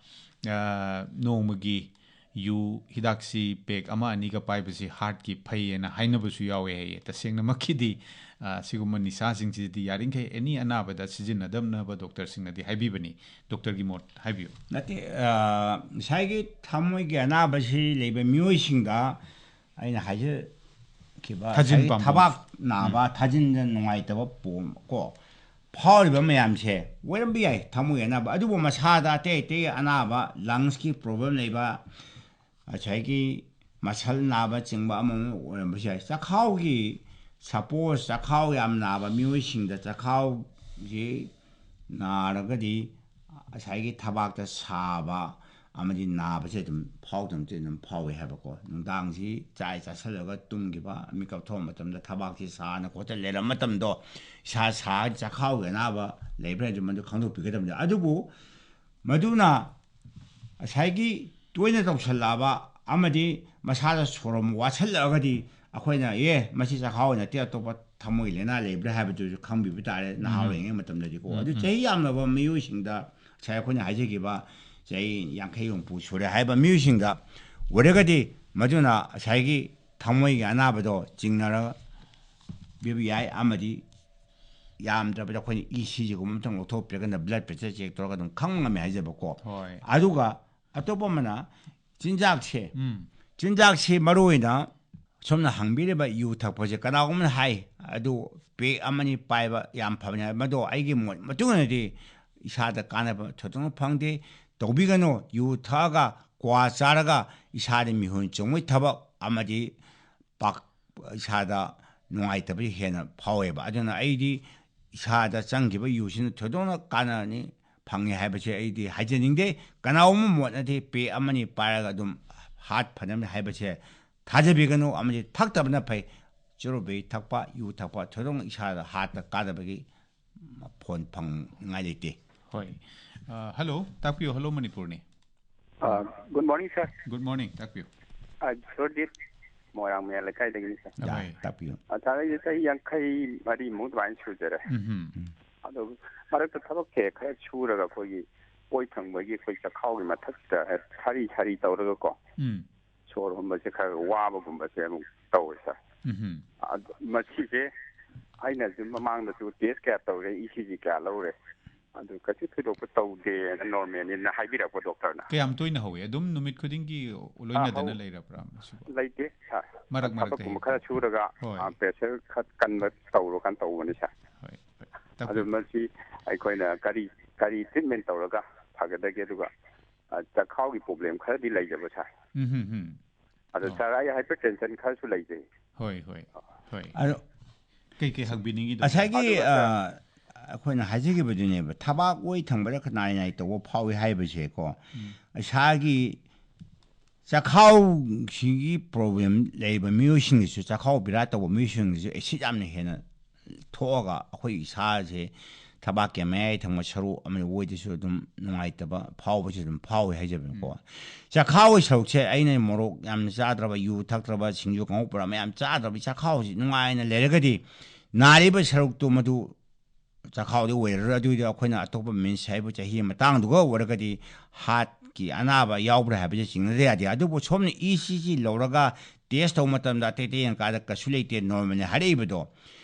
ꯑ, ꯅꯣꯡꯃꯒꯤ ꯌꯨ ꯍꯤꯗꯥꯛꯁꯤ ꯄꯦꯛ ꯑꯃ ꯑꯅꯤꯒ ꯄꯥꯏꯕꯁꯤ ꯍꯥꯔꯠꯀꯤ ꯐꯩꯌꯦꯅ ꯍꯥꯏꯅꯕꯁꯨ ꯌꯥꯎꯋꯦ ꯍꯥꯏꯌꯦ꯫ ꯇꯁꯦꯡꯅꯃꯛꯀꯤꯗꯤ, ꯑ, ꯁꯤꯒꯨꯝꯕ ꯅꯤꯁꯥꯁꯤꯡꯁꯤꯗꯤ ꯌꯥꯔꯤꯈꯩ ꯑꯦꯅꯤ ꯑꯅꯥꯕꯗ ꯁꯤꯖꯤꯟꯅꯗꯅꯕ ꯗꯣꯛꯇꯔꯁꯤꯡꯅꯗꯤ ꯍꯥꯏꯕꯤꯕꯅꯤ꯫ ꯗꯣꯛꯇꯔꯒꯤ ꯃꯣꯠ ꯍꯥꯏꯕꯤꯌꯨ꯫ ꯅꯠꯇꯦ, ꯑ, ꯉꯁꯥꯏꯒꯤ ꯊꯃꯣꯏꯒꯤ ꯑꯅꯥꯕꯁꯤ ꯂꯩꯕ ꯃꯤꯑꯣꯏꯁꯤꯡꯗ ꯑꯩꯅ ꯍꯥꯏꯖꯈꯤꯕ ꯊꯥꯖꯤꯟ ꯉꯁꯥꯏꯒꯤ ꯄꯥꯝꯕꯣꯝ꯫ ꯊꯕꯥꯛ ꯅꯥꯕ, ꯊꯥꯖꯤꯟꯗ ꯅꯨꯡꯉꯥꯏꯇꯕ ꯄꯣꯝ ꯀꯣ, ꯐꯥꯎꯔꯤꯕ ꯃꯌꯥꯝꯁꯦ ꯑꯣꯏꯔꯝꯕ ꯌꯥꯏ, ꯊꯃꯣꯏ ꯑꯅꯥꯕ꯫ ꯑꯗꯨꯕꯨ ꯃꯁꯥꯗ ꯑꯇꯩ ꯑꯇꯩ ꯑꯅꯥꯕ, ꯂꯪꯁꯀꯤ ꯄ꯭ꯔꯣꯕ꯭ꯂꯦꯝ ꯂꯩꯕ, ꯉꯁꯥꯏꯒꯤ ꯃꯁꯜ ꯅꯥꯕ ꯆꯤꯡꯕ ꯑꯃ ꯑꯃ ꯑꯣꯏꯔꯝꯕꯁꯨ ꯌꯥꯏ꯫ ꯆꯈꯥꯎꯒꯤ, ꯁꯄꯣꯁ, ꯆꯈꯥꯎ ꯌꯥꯝ ꯅꯥꯕ ꯃꯤꯑꯣꯏꯁꯤꯡꯗ ꯆꯈꯥꯎꯁꯤ ꯅꯥꯔꯒꯗꯤ ꯉꯁꯥꯏꯒꯤ ꯊꯕꯥꯛꯇ ꯁꯥꯕ ꯑꯃꯗꯤ ꯅꯥꯕꯁꯦ ꯑꯗꯨꯝ ꯐꯥꯎꯗꯅ ꯑꯗꯨꯝ ꯐꯥꯎꯏ ꯍꯥꯏꯕꯀꯣ꯫ ꯅꯨꯡꯗꯥꯡꯁꯤ ꯆꯥꯏ ꯆꯥꯁꯤꯜꯂꯒ ꯇꯨꯝꯈꯤꯕ, ꯃꯤꯀꯞ ꯊꯣꯛꯑ ꯃꯇꯝꯗ ꯊꯕꯥꯛꯁꯤ ꯁꯥꯅ ꯈꯣꯠꯇꯅ ꯂꯩꯔꯝꯕ ꯃꯇꯝꯗꯣ, ꯏꯁꯥ ꯁꯥ, ꯆꯈꯥꯎꯒꯤ ꯑꯅꯥꯕ ꯂꯩꯕ꯭ꯔꯥ ꯍꯥꯏꯕꯁꯨ ꯃꯗꯨ ꯈꯪꯗꯣꯛꯄꯤꯒꯗꯕꯅꯤ꯫ ꯑꯗꯨꯕꯨ ꯃꯗꯨꯅ ꯉꯁꯥꯏꯒꯤ ꯇꯣꯏꯅ ꯇꯧꯁꯜꯂꯛꯑꯕ ꯑꯃꯗꯤ ꯃꯁꯥꯗ ꯁꯣꯔ ꯍꯣꯟꯕ ꯋꯥꯠꯁꯜꯂꯛꯑꯒꯗꯤ ꯑꯩꯈꯣꯏꯅ, "ꯑꯦ, ꯃꯁꯤ ꯆꯈꯥꯎ ꯅꯠꯇꯦ, ꯑꯇꯣꯞꯄ ꯊꯃꯣꯏ ꯂꯥꯏꯅꯥ ꯂꯩꯕ꯭ꯔꯥ?" ꯍꯥꯏꯕꯗꯨꯁꯨ ꯈꯪꯕꯤꯕ ꯇꯥꯔꯦ, ꯅꯍꯥ ꯎꯝ꯫ ꯑꯣꯏꯔꯤꯉꯩ ꯃꯇꯝꯗꯗꯤꯀꯣ꯫ ꯎꯝ, ꯑꯗꯨ ꯎꯝ꯫ ꯆꯍꯤ ꯌꯥꯝꯂꯕ ꯃꯤꯑꯣꯏꯁꯤꯡꯗ ꯉꯁꯥꯏ ꯑꯩꯈꯣꯏꯅ ꯍꯥꯏꯖꯈꯤꯕ ꯆꯍꯤ ꯌꯥꯡꯈꯩ ꯍꯨꯝꯐꯨ ꯁꯨꯔꯦ ꯍꯥꯏꯕ ꯃꯤꯑꯣꯏꯁꯤꯡꯗ ꯑꯣꯏꯔꯒꯗꯤ, ꯃꯗꯨꯅ ꯉꯁꯥꯏꯒꯤ ꯊꯃꯣꯏꯒꯤ ꯑꯅꯥꯕꯗꯣ ꯆꯤꯡꯅꯔ ꯄꯤꯕ ꯌꯥꯏ, ꯑꯃꯗꯤ ꯌꯥꯝꯗ꯭ꯔꯕꯗ ꯑꯩꯈꯣꯏꯅ ꯏ ꯁꯤ ꯖꯤꯒꯨꯝꯕ ꯑꯃꯇꯪ ꯂꯧꯊꯣꯛꯄꯤꯔꯒ ꯅ ꯕ꯭ꯂꯗ ꯄ꯭ꯔꯦꯁꯔ ꯆꯦꯛ ꯇꯧꯔꯒ ꯑꯗꯨꯝ ꯈꯪꯕ ꯉꯝꯃꯦ ꯍꯥꯏꯖꯕꯀꯣ꯫ ꯍꯣꯏ꯫ ꯑꯗꯨꯒ ꯑꯇꯣꯞꯄ ꯑꯃꯅ ꯆꯤꯟꯖꯥꯛꯁꯦ, ꯎꯝ꯫ ꯆꯤꯟꯖꯥꯛꯁꯤ ꯃꯔꯨ ꯑꯣꯏꯅ ꯁꯣꯝꯅ ꯍꯪꯕꯤꯔꯤꯕ ꯌꯨ ꯊꯛꯄꯁꯦ ꯀꯅꯥꯒꯨꯝꯕꯅ ꯍꯥꯏ, ꯑꯗꯨ ꯄꯦꯛ ꯑꯃꯅꯤ ꯄꯥꯏꯕ ꯌꯥꯝ ꯐꯕꯅꯤ ꯍꯥꯏ꯫ ꯃꯗꯣ ꯑꯩꯒꯤ ꯃꯣꯠ ꯃꯇꯨꯡ ꯏꯟꯅꯗꯤ ꯏꯁꯥꯗ ꯀꯥꯟꯅꯕ ꯊꯣꯏꯗꯣꯛꯅ ꯐꯪꯗꯦ, ꯇꯧꯕꯤꯒꯅꯨ꯫ ꯌꯨ ꯊꯛꯑꯒ, ꯀ꯭ꯋꯥ ꯆꯥꯔꯒ ꯏꯁꯥꯗ ꯃꯤꯍꯨꯟ ꯆꯣꯡꯕꯒꯤ ꯊꯕꯛ ꯑꯃꯗꯤ ꯄꯥꯛ-, ꯏꯁꯥꯗ ꯅꯨꯡꯉꯥꯏꯇꯕ ꯍꯦꯟꯅ ꯐꯥꯎꯋꯦꯕ꯫ ꯑꯗꯨꯅ ꯑꯩꯗꯤ ꯏꯁꯥꯗ ꯆꯪꯈꯤꯕ ꯌꯨꯁꯤꯅ ꯊꯣꯏꯗꯣꯛꯅ ꯀꯥꯟꯅꯅꯤ, ꯐꯪꯉꯦ ꯍꯥꯏꯕꯁꯦ ꯑꯩꯗꯤ ꯍꯥꯏꯖꯅꯤꯡꯗꯦ꯫ ꯀꯅꯥꯒꯨꯝꯕ ꯃꯣꯠꯅꯗꯤ ꯄꯦꯛ ꯑꯃꯅꯤ ꯄꯥꯏꯔꯒ ꯑꯗꯨꯝ ꯍꯥꯔꯠ ꯐꯅꯕꯅꯤ ꯍꯥꯏꯕꯁꯦ ꯊꯥꯖꯕꯤꯒꯅꯨ, ꯑꯃꯗꯤ ꯊꯛꯇꯕꯅ ꯐꯩ꯫ ꯆꯨꯔꯨꯞ ꯕꯤꯔꯤ ꯊꯛꯄ, ꯌꯨ ꯊꯛꯄ ꯊꯣꯏꯗꯣꯛꯅ ꯏꯁꯥꯗ ꯍꯥꯔꯠꯇ ꯀꯥꯟꯅꯕꯒꯤ ꯐꯣꯟ ꯐꯪꯅꯤꯡꯉꯥꯏ ꯂꯩꯇꯦ꯫ ꯍꯣꯏ꯫ ꯑ, ꯍꯜꯂꯣ, ꯇꯥꯛꯄꯤꯌꯨ꯫ ꯍꯜꯂꯣ, ꯃꯅꯤꯄꯨꯔꯅꯤ꯫ ꯑ, good morning, sir. Good morning, ꯇꯥꯛꯄꯤꯌꯨ꯫ ꯑ, ꯁꯣꯔꯗꯤꯞ, ꯃꯣꯏꯔꯥꯡ ꯃꯌꯥ ꯂꯩꯀꯥꯏꯗꯒꯤꯅꯤ, ꯁꯥꯔ꯫ ꯌꯥ, ꯍꯣꯏ꯫ ꯇꯥꯛꯄꯤꯌꯨ꯫ ꯑ, ꯁꯥꯔ, ꯑꯩꯁꯦ ꯆꯍꯤ ꯌꯥꯡꯈꯩ ꯃꯔꯤꯃꯨꯛ ꯑꯗꯨꯃꯥꯏꯅ ꯁꯨꯖꯔꯦ꯫ ꯎꯝꯍꯨꯝ꯫ ꯎꯝ꯫ ꯑꯗꯣ ꯃꯔꯛꯇ ꯊꯕꯛꯁꯦ ꯈꯔ ꯁꯨꯔꯒ ꯑꯩꯈꯣꯏꯒꯤ ꯑꯣꯏ ꯊꯪꯕꯒꯤ ꯑꯩꯈꯣꯏ ꯆꯈꯥꯎꯒꯤ ꯃꯊꯛꯁꯤꯗ ꯁꯥꯔꯤ ꯁꯥꯔꯤ ꯇꯧꯔꯒꯀꯣ, ꯎꯝ꯫ ꯁꯣꯔ ꯍꯣꯟꯕꯁꯦ ꯈꯔ ꯋꯥꯕꯒꯨꯝꯕꯁꯦ ꯑꯃꯨꯛ ꯇꯧꯋꯦ, ꯁꯥꯔ꯫ ꯎꯝꯍꯨꯝ꯫ ꯑꯗꯣ ꯃꯁꯤꯁꯦ ꯑꯩꯅꯁꯨ ꯃꯃꯥꯡꯗꯁꯨ ꯇꯦꯁ ꯀꯌꯥ ꯇꯧꯔꯦ, ꯏ ꯁꯤ ꯖꯤ ꯀꯌꯥ ꯂꯧꯔꯦ, ꯑꯗꯨ ꯀꯩꯁꯨ ꯊꯣꯏꯗꯣꯛꯄ ꯇꯧꯗꯦꯅ, ꯅꯣꯔꯃꯦꯜꯅꯤꯅ ꯍꯥꯏꯕꯤꯔꯛꯄ ꯗꯣꯛꯇꯔꯅ꯫ ꯀꯌꯥꯝ ꯇꯣꯏꯅ ꯍꯧꯋꯤ? ꯑꯗꯨꯝ ꯅꯨꯃꯤꯠ ꯈꯨꯗꯤꯡꯒꯤ ꯑꯥ, ꯂꯣꯏꯅꯗꯅ ꯍꯧ-, ꯂꯩꯔꯕ꯭ꯔꯥ ꯃꯁꯤꯕꯨ? ꯂꯩꯇꯦ, ꯁꯥꯔ꯫ ꯃꯔꯛ ꯃꯔꯛꯇ ꯊꯕꯛꯀꯨꯝꯕ ꯍꯦꯛ ꯈꯔ ꯇꯧꯕ꯫ ꯁꯨꯔꯒ, ꯍꯣꯏ꯫ ꯑꯥ, ꯄ꯭ꯔꯦꯁꯔ ꯈꯔ ꯀꯟꯕ ꯇꯧꯔꯀꯥꯟ ꯇꯧꯕꯅꯤ, ꯁꯥꯔ꯫ ꯍꯣꯏ, ꯍꯣꯏ꯫ ꯑꯗꯨ ꯃꯁꯤ ꯑꯩꯈꯣꯏꯅ ꯀꯔꯤ ꯀꯔꯤ ꯇ꯭ꯔꯤꯠꯃꯦꯟ ꯇꯧꯔꯒ ꯐꯒꯗꯒꯦ? ꯑꯗꯨꯒ ꯑ, ꯆꯈꯥꯎꯒꯤ ꯄ꯭ꯔꯣꯕ꯭ꯂꯦꯝ ꯈꯔꯗꯤ ꯂꯩꯖꯕ ꯁꯥꯔ꯫ ꯎꯝ ꯍꯝ ꯍꯝ꯫ ꯑꯗꯣ ꯑꯣ꯫ ꯁꯥꯔ, ꯑꯩ ꯍꯥꯏꯄꯔ ꯇꯦꯟꯁꯟ ꯈꯔꯁꯨ ꯂꯩꯖꯩ꯫ ꯍꯣꯏ ꯍꯣꯏ ꯍꯣꯏ꯫ ꯑꯗꯣ ꯀꯩꯀꯩ ꯍꯪꯕꯤꯅꯤꯡꯉꯤꯗꯣ? ꯉꯁꯥꯏꯒꯤ ꯑꯗꯨꯒ ꯑ, ꯑꯩꯈꯣꯏꯅ ꯍꯥꯏꯖꯈꯤꯕꯗꯨꯅꯦꯕ, ꯊꯕꯥꯛ ꯑꯣꯏ ꯊꯪꯕꯗ ꯅꯥꯏ ꯅꯥꯏ ꯇꯧꯕ ꯐꯥꯎꯏ ꯍꯥꯏꯕꯁꯦꯀꯣ꯫ ꯎꯝ꯫ ꯏꯁꯥꯒꯤ ꯆꯈꯥꯎꯁꯤꯒꯤ ꯄ꯭ꯔꯣꯕ꯭ꯂꯦꯝ ꯂꯩꯕ ꯃꯤꯑꯣꯏꯁꯤꯡꯒꯤꯁꯨ, ꯆꯈꯥꯎ ꯕꯦꯔꯥ ꯇꯧꯕ ꯃꯤꯑꯣꯏꯁꯤꯡꯒꯤꯁꯨ ꯑꯦꯁꯤꯠ ꯌꯥꯝꯅ ꯍꯦꯟꯅ ꯊꯣꯛꯑꯒ ꯑꯩꯈꯣꯏ ꯏꯁꯥꯁꯦ ꯊꯕꯥꯛꯀꯤ ꯃꯌꯥꯏ ꯊꯪꯕ ꯁꯔꯨ ꯑꯃꯗꯤ ꯑꯣꯏꯗꯁꯨ ꯑꯗꯨꯝ ꯅꯨꯡꯉꯥꯏꯇꯕ ꯐꯥꯎꯕꯁꯨ ꯑꯗꯨꯝ ꯐꯥꯎꯏ ꯍꯥꯏꯖꯕꯅꯤꯀꯣ꯫ ꯆꯈꯥꯎꯒꯤ ꯁꯔꯨꯛꯁꯦ ꯑꯩꯅ ꯃꯣꯔꯣꯛ ꯌꯥꯝꯅ ꯆꯥꯗ꯭ꯔꯕ, ꯌꯨ ꯊꯛꯇ꯭ꯔꯕ, ꯁꯤꯡꯖꯨ ꯀꯥꯡꯉꯧ ꯄꯨꯔꯥ ꯃꯌꯥꯝ ꯆꯥꯗ꯭ꯔꯕ, ꯆꯈꯥꯎꯁꯤ ꯅꯨꯡꯉꯥꯏꯅ ꯂꯩꯔꯒꯗꯤ ꯅꯥꯔꯤꯕ ꯁꯔꯨꯛꯇꯨ ꯃꯗꯨ ꯆꯈꯥꯎꯗꯤ ꯑꯣꯏꯔꯔꯣꯏ꯫ ꯑꯗꯨꯏꯗꯤ ꯑꯩꯈꯣꯏꯅ ꯑꯇꯣꯞꯄ ꯃꯤꯟꯁ ꯍꯥꯏꯕꯨ ꯆꯍꯤ ꯃꯇꯥꯡꯗꯨꯒ ꯑꯣꯏꯔꯒꯗꯤ ꯍꯥꯔꯠꯀꯤ ꯑꯅꯥꯕ ꯌꯥꯎꯕ꯭ꯔꯥ ꯍꯥꯏꯕꯁꯦ ꯆꯤꯡꯅꯗ ꯌꯥꯗꯦ꯫ ꯑꯗꯨꯕꯨ ꯁꯣꯝꯅ ꯏ ꯁꯤ ꯖꯤ ꯂꯧꯔꯒ ꯇꯦꯁ ꯇꯧꯕ ꯃꯇꯝꯗ ꯑꯇꯩ ꯑꯇꯩ ꯌꯦꯡꯀꯥꯟꯗ ꯀꯩꯁꯨ ꯂꯩꯇꯦ, ꯅꯣꯔꯃꯦꯜꯅꯤ ꯍꯥꯏꯔꯛꯏꯕꯗꯣ,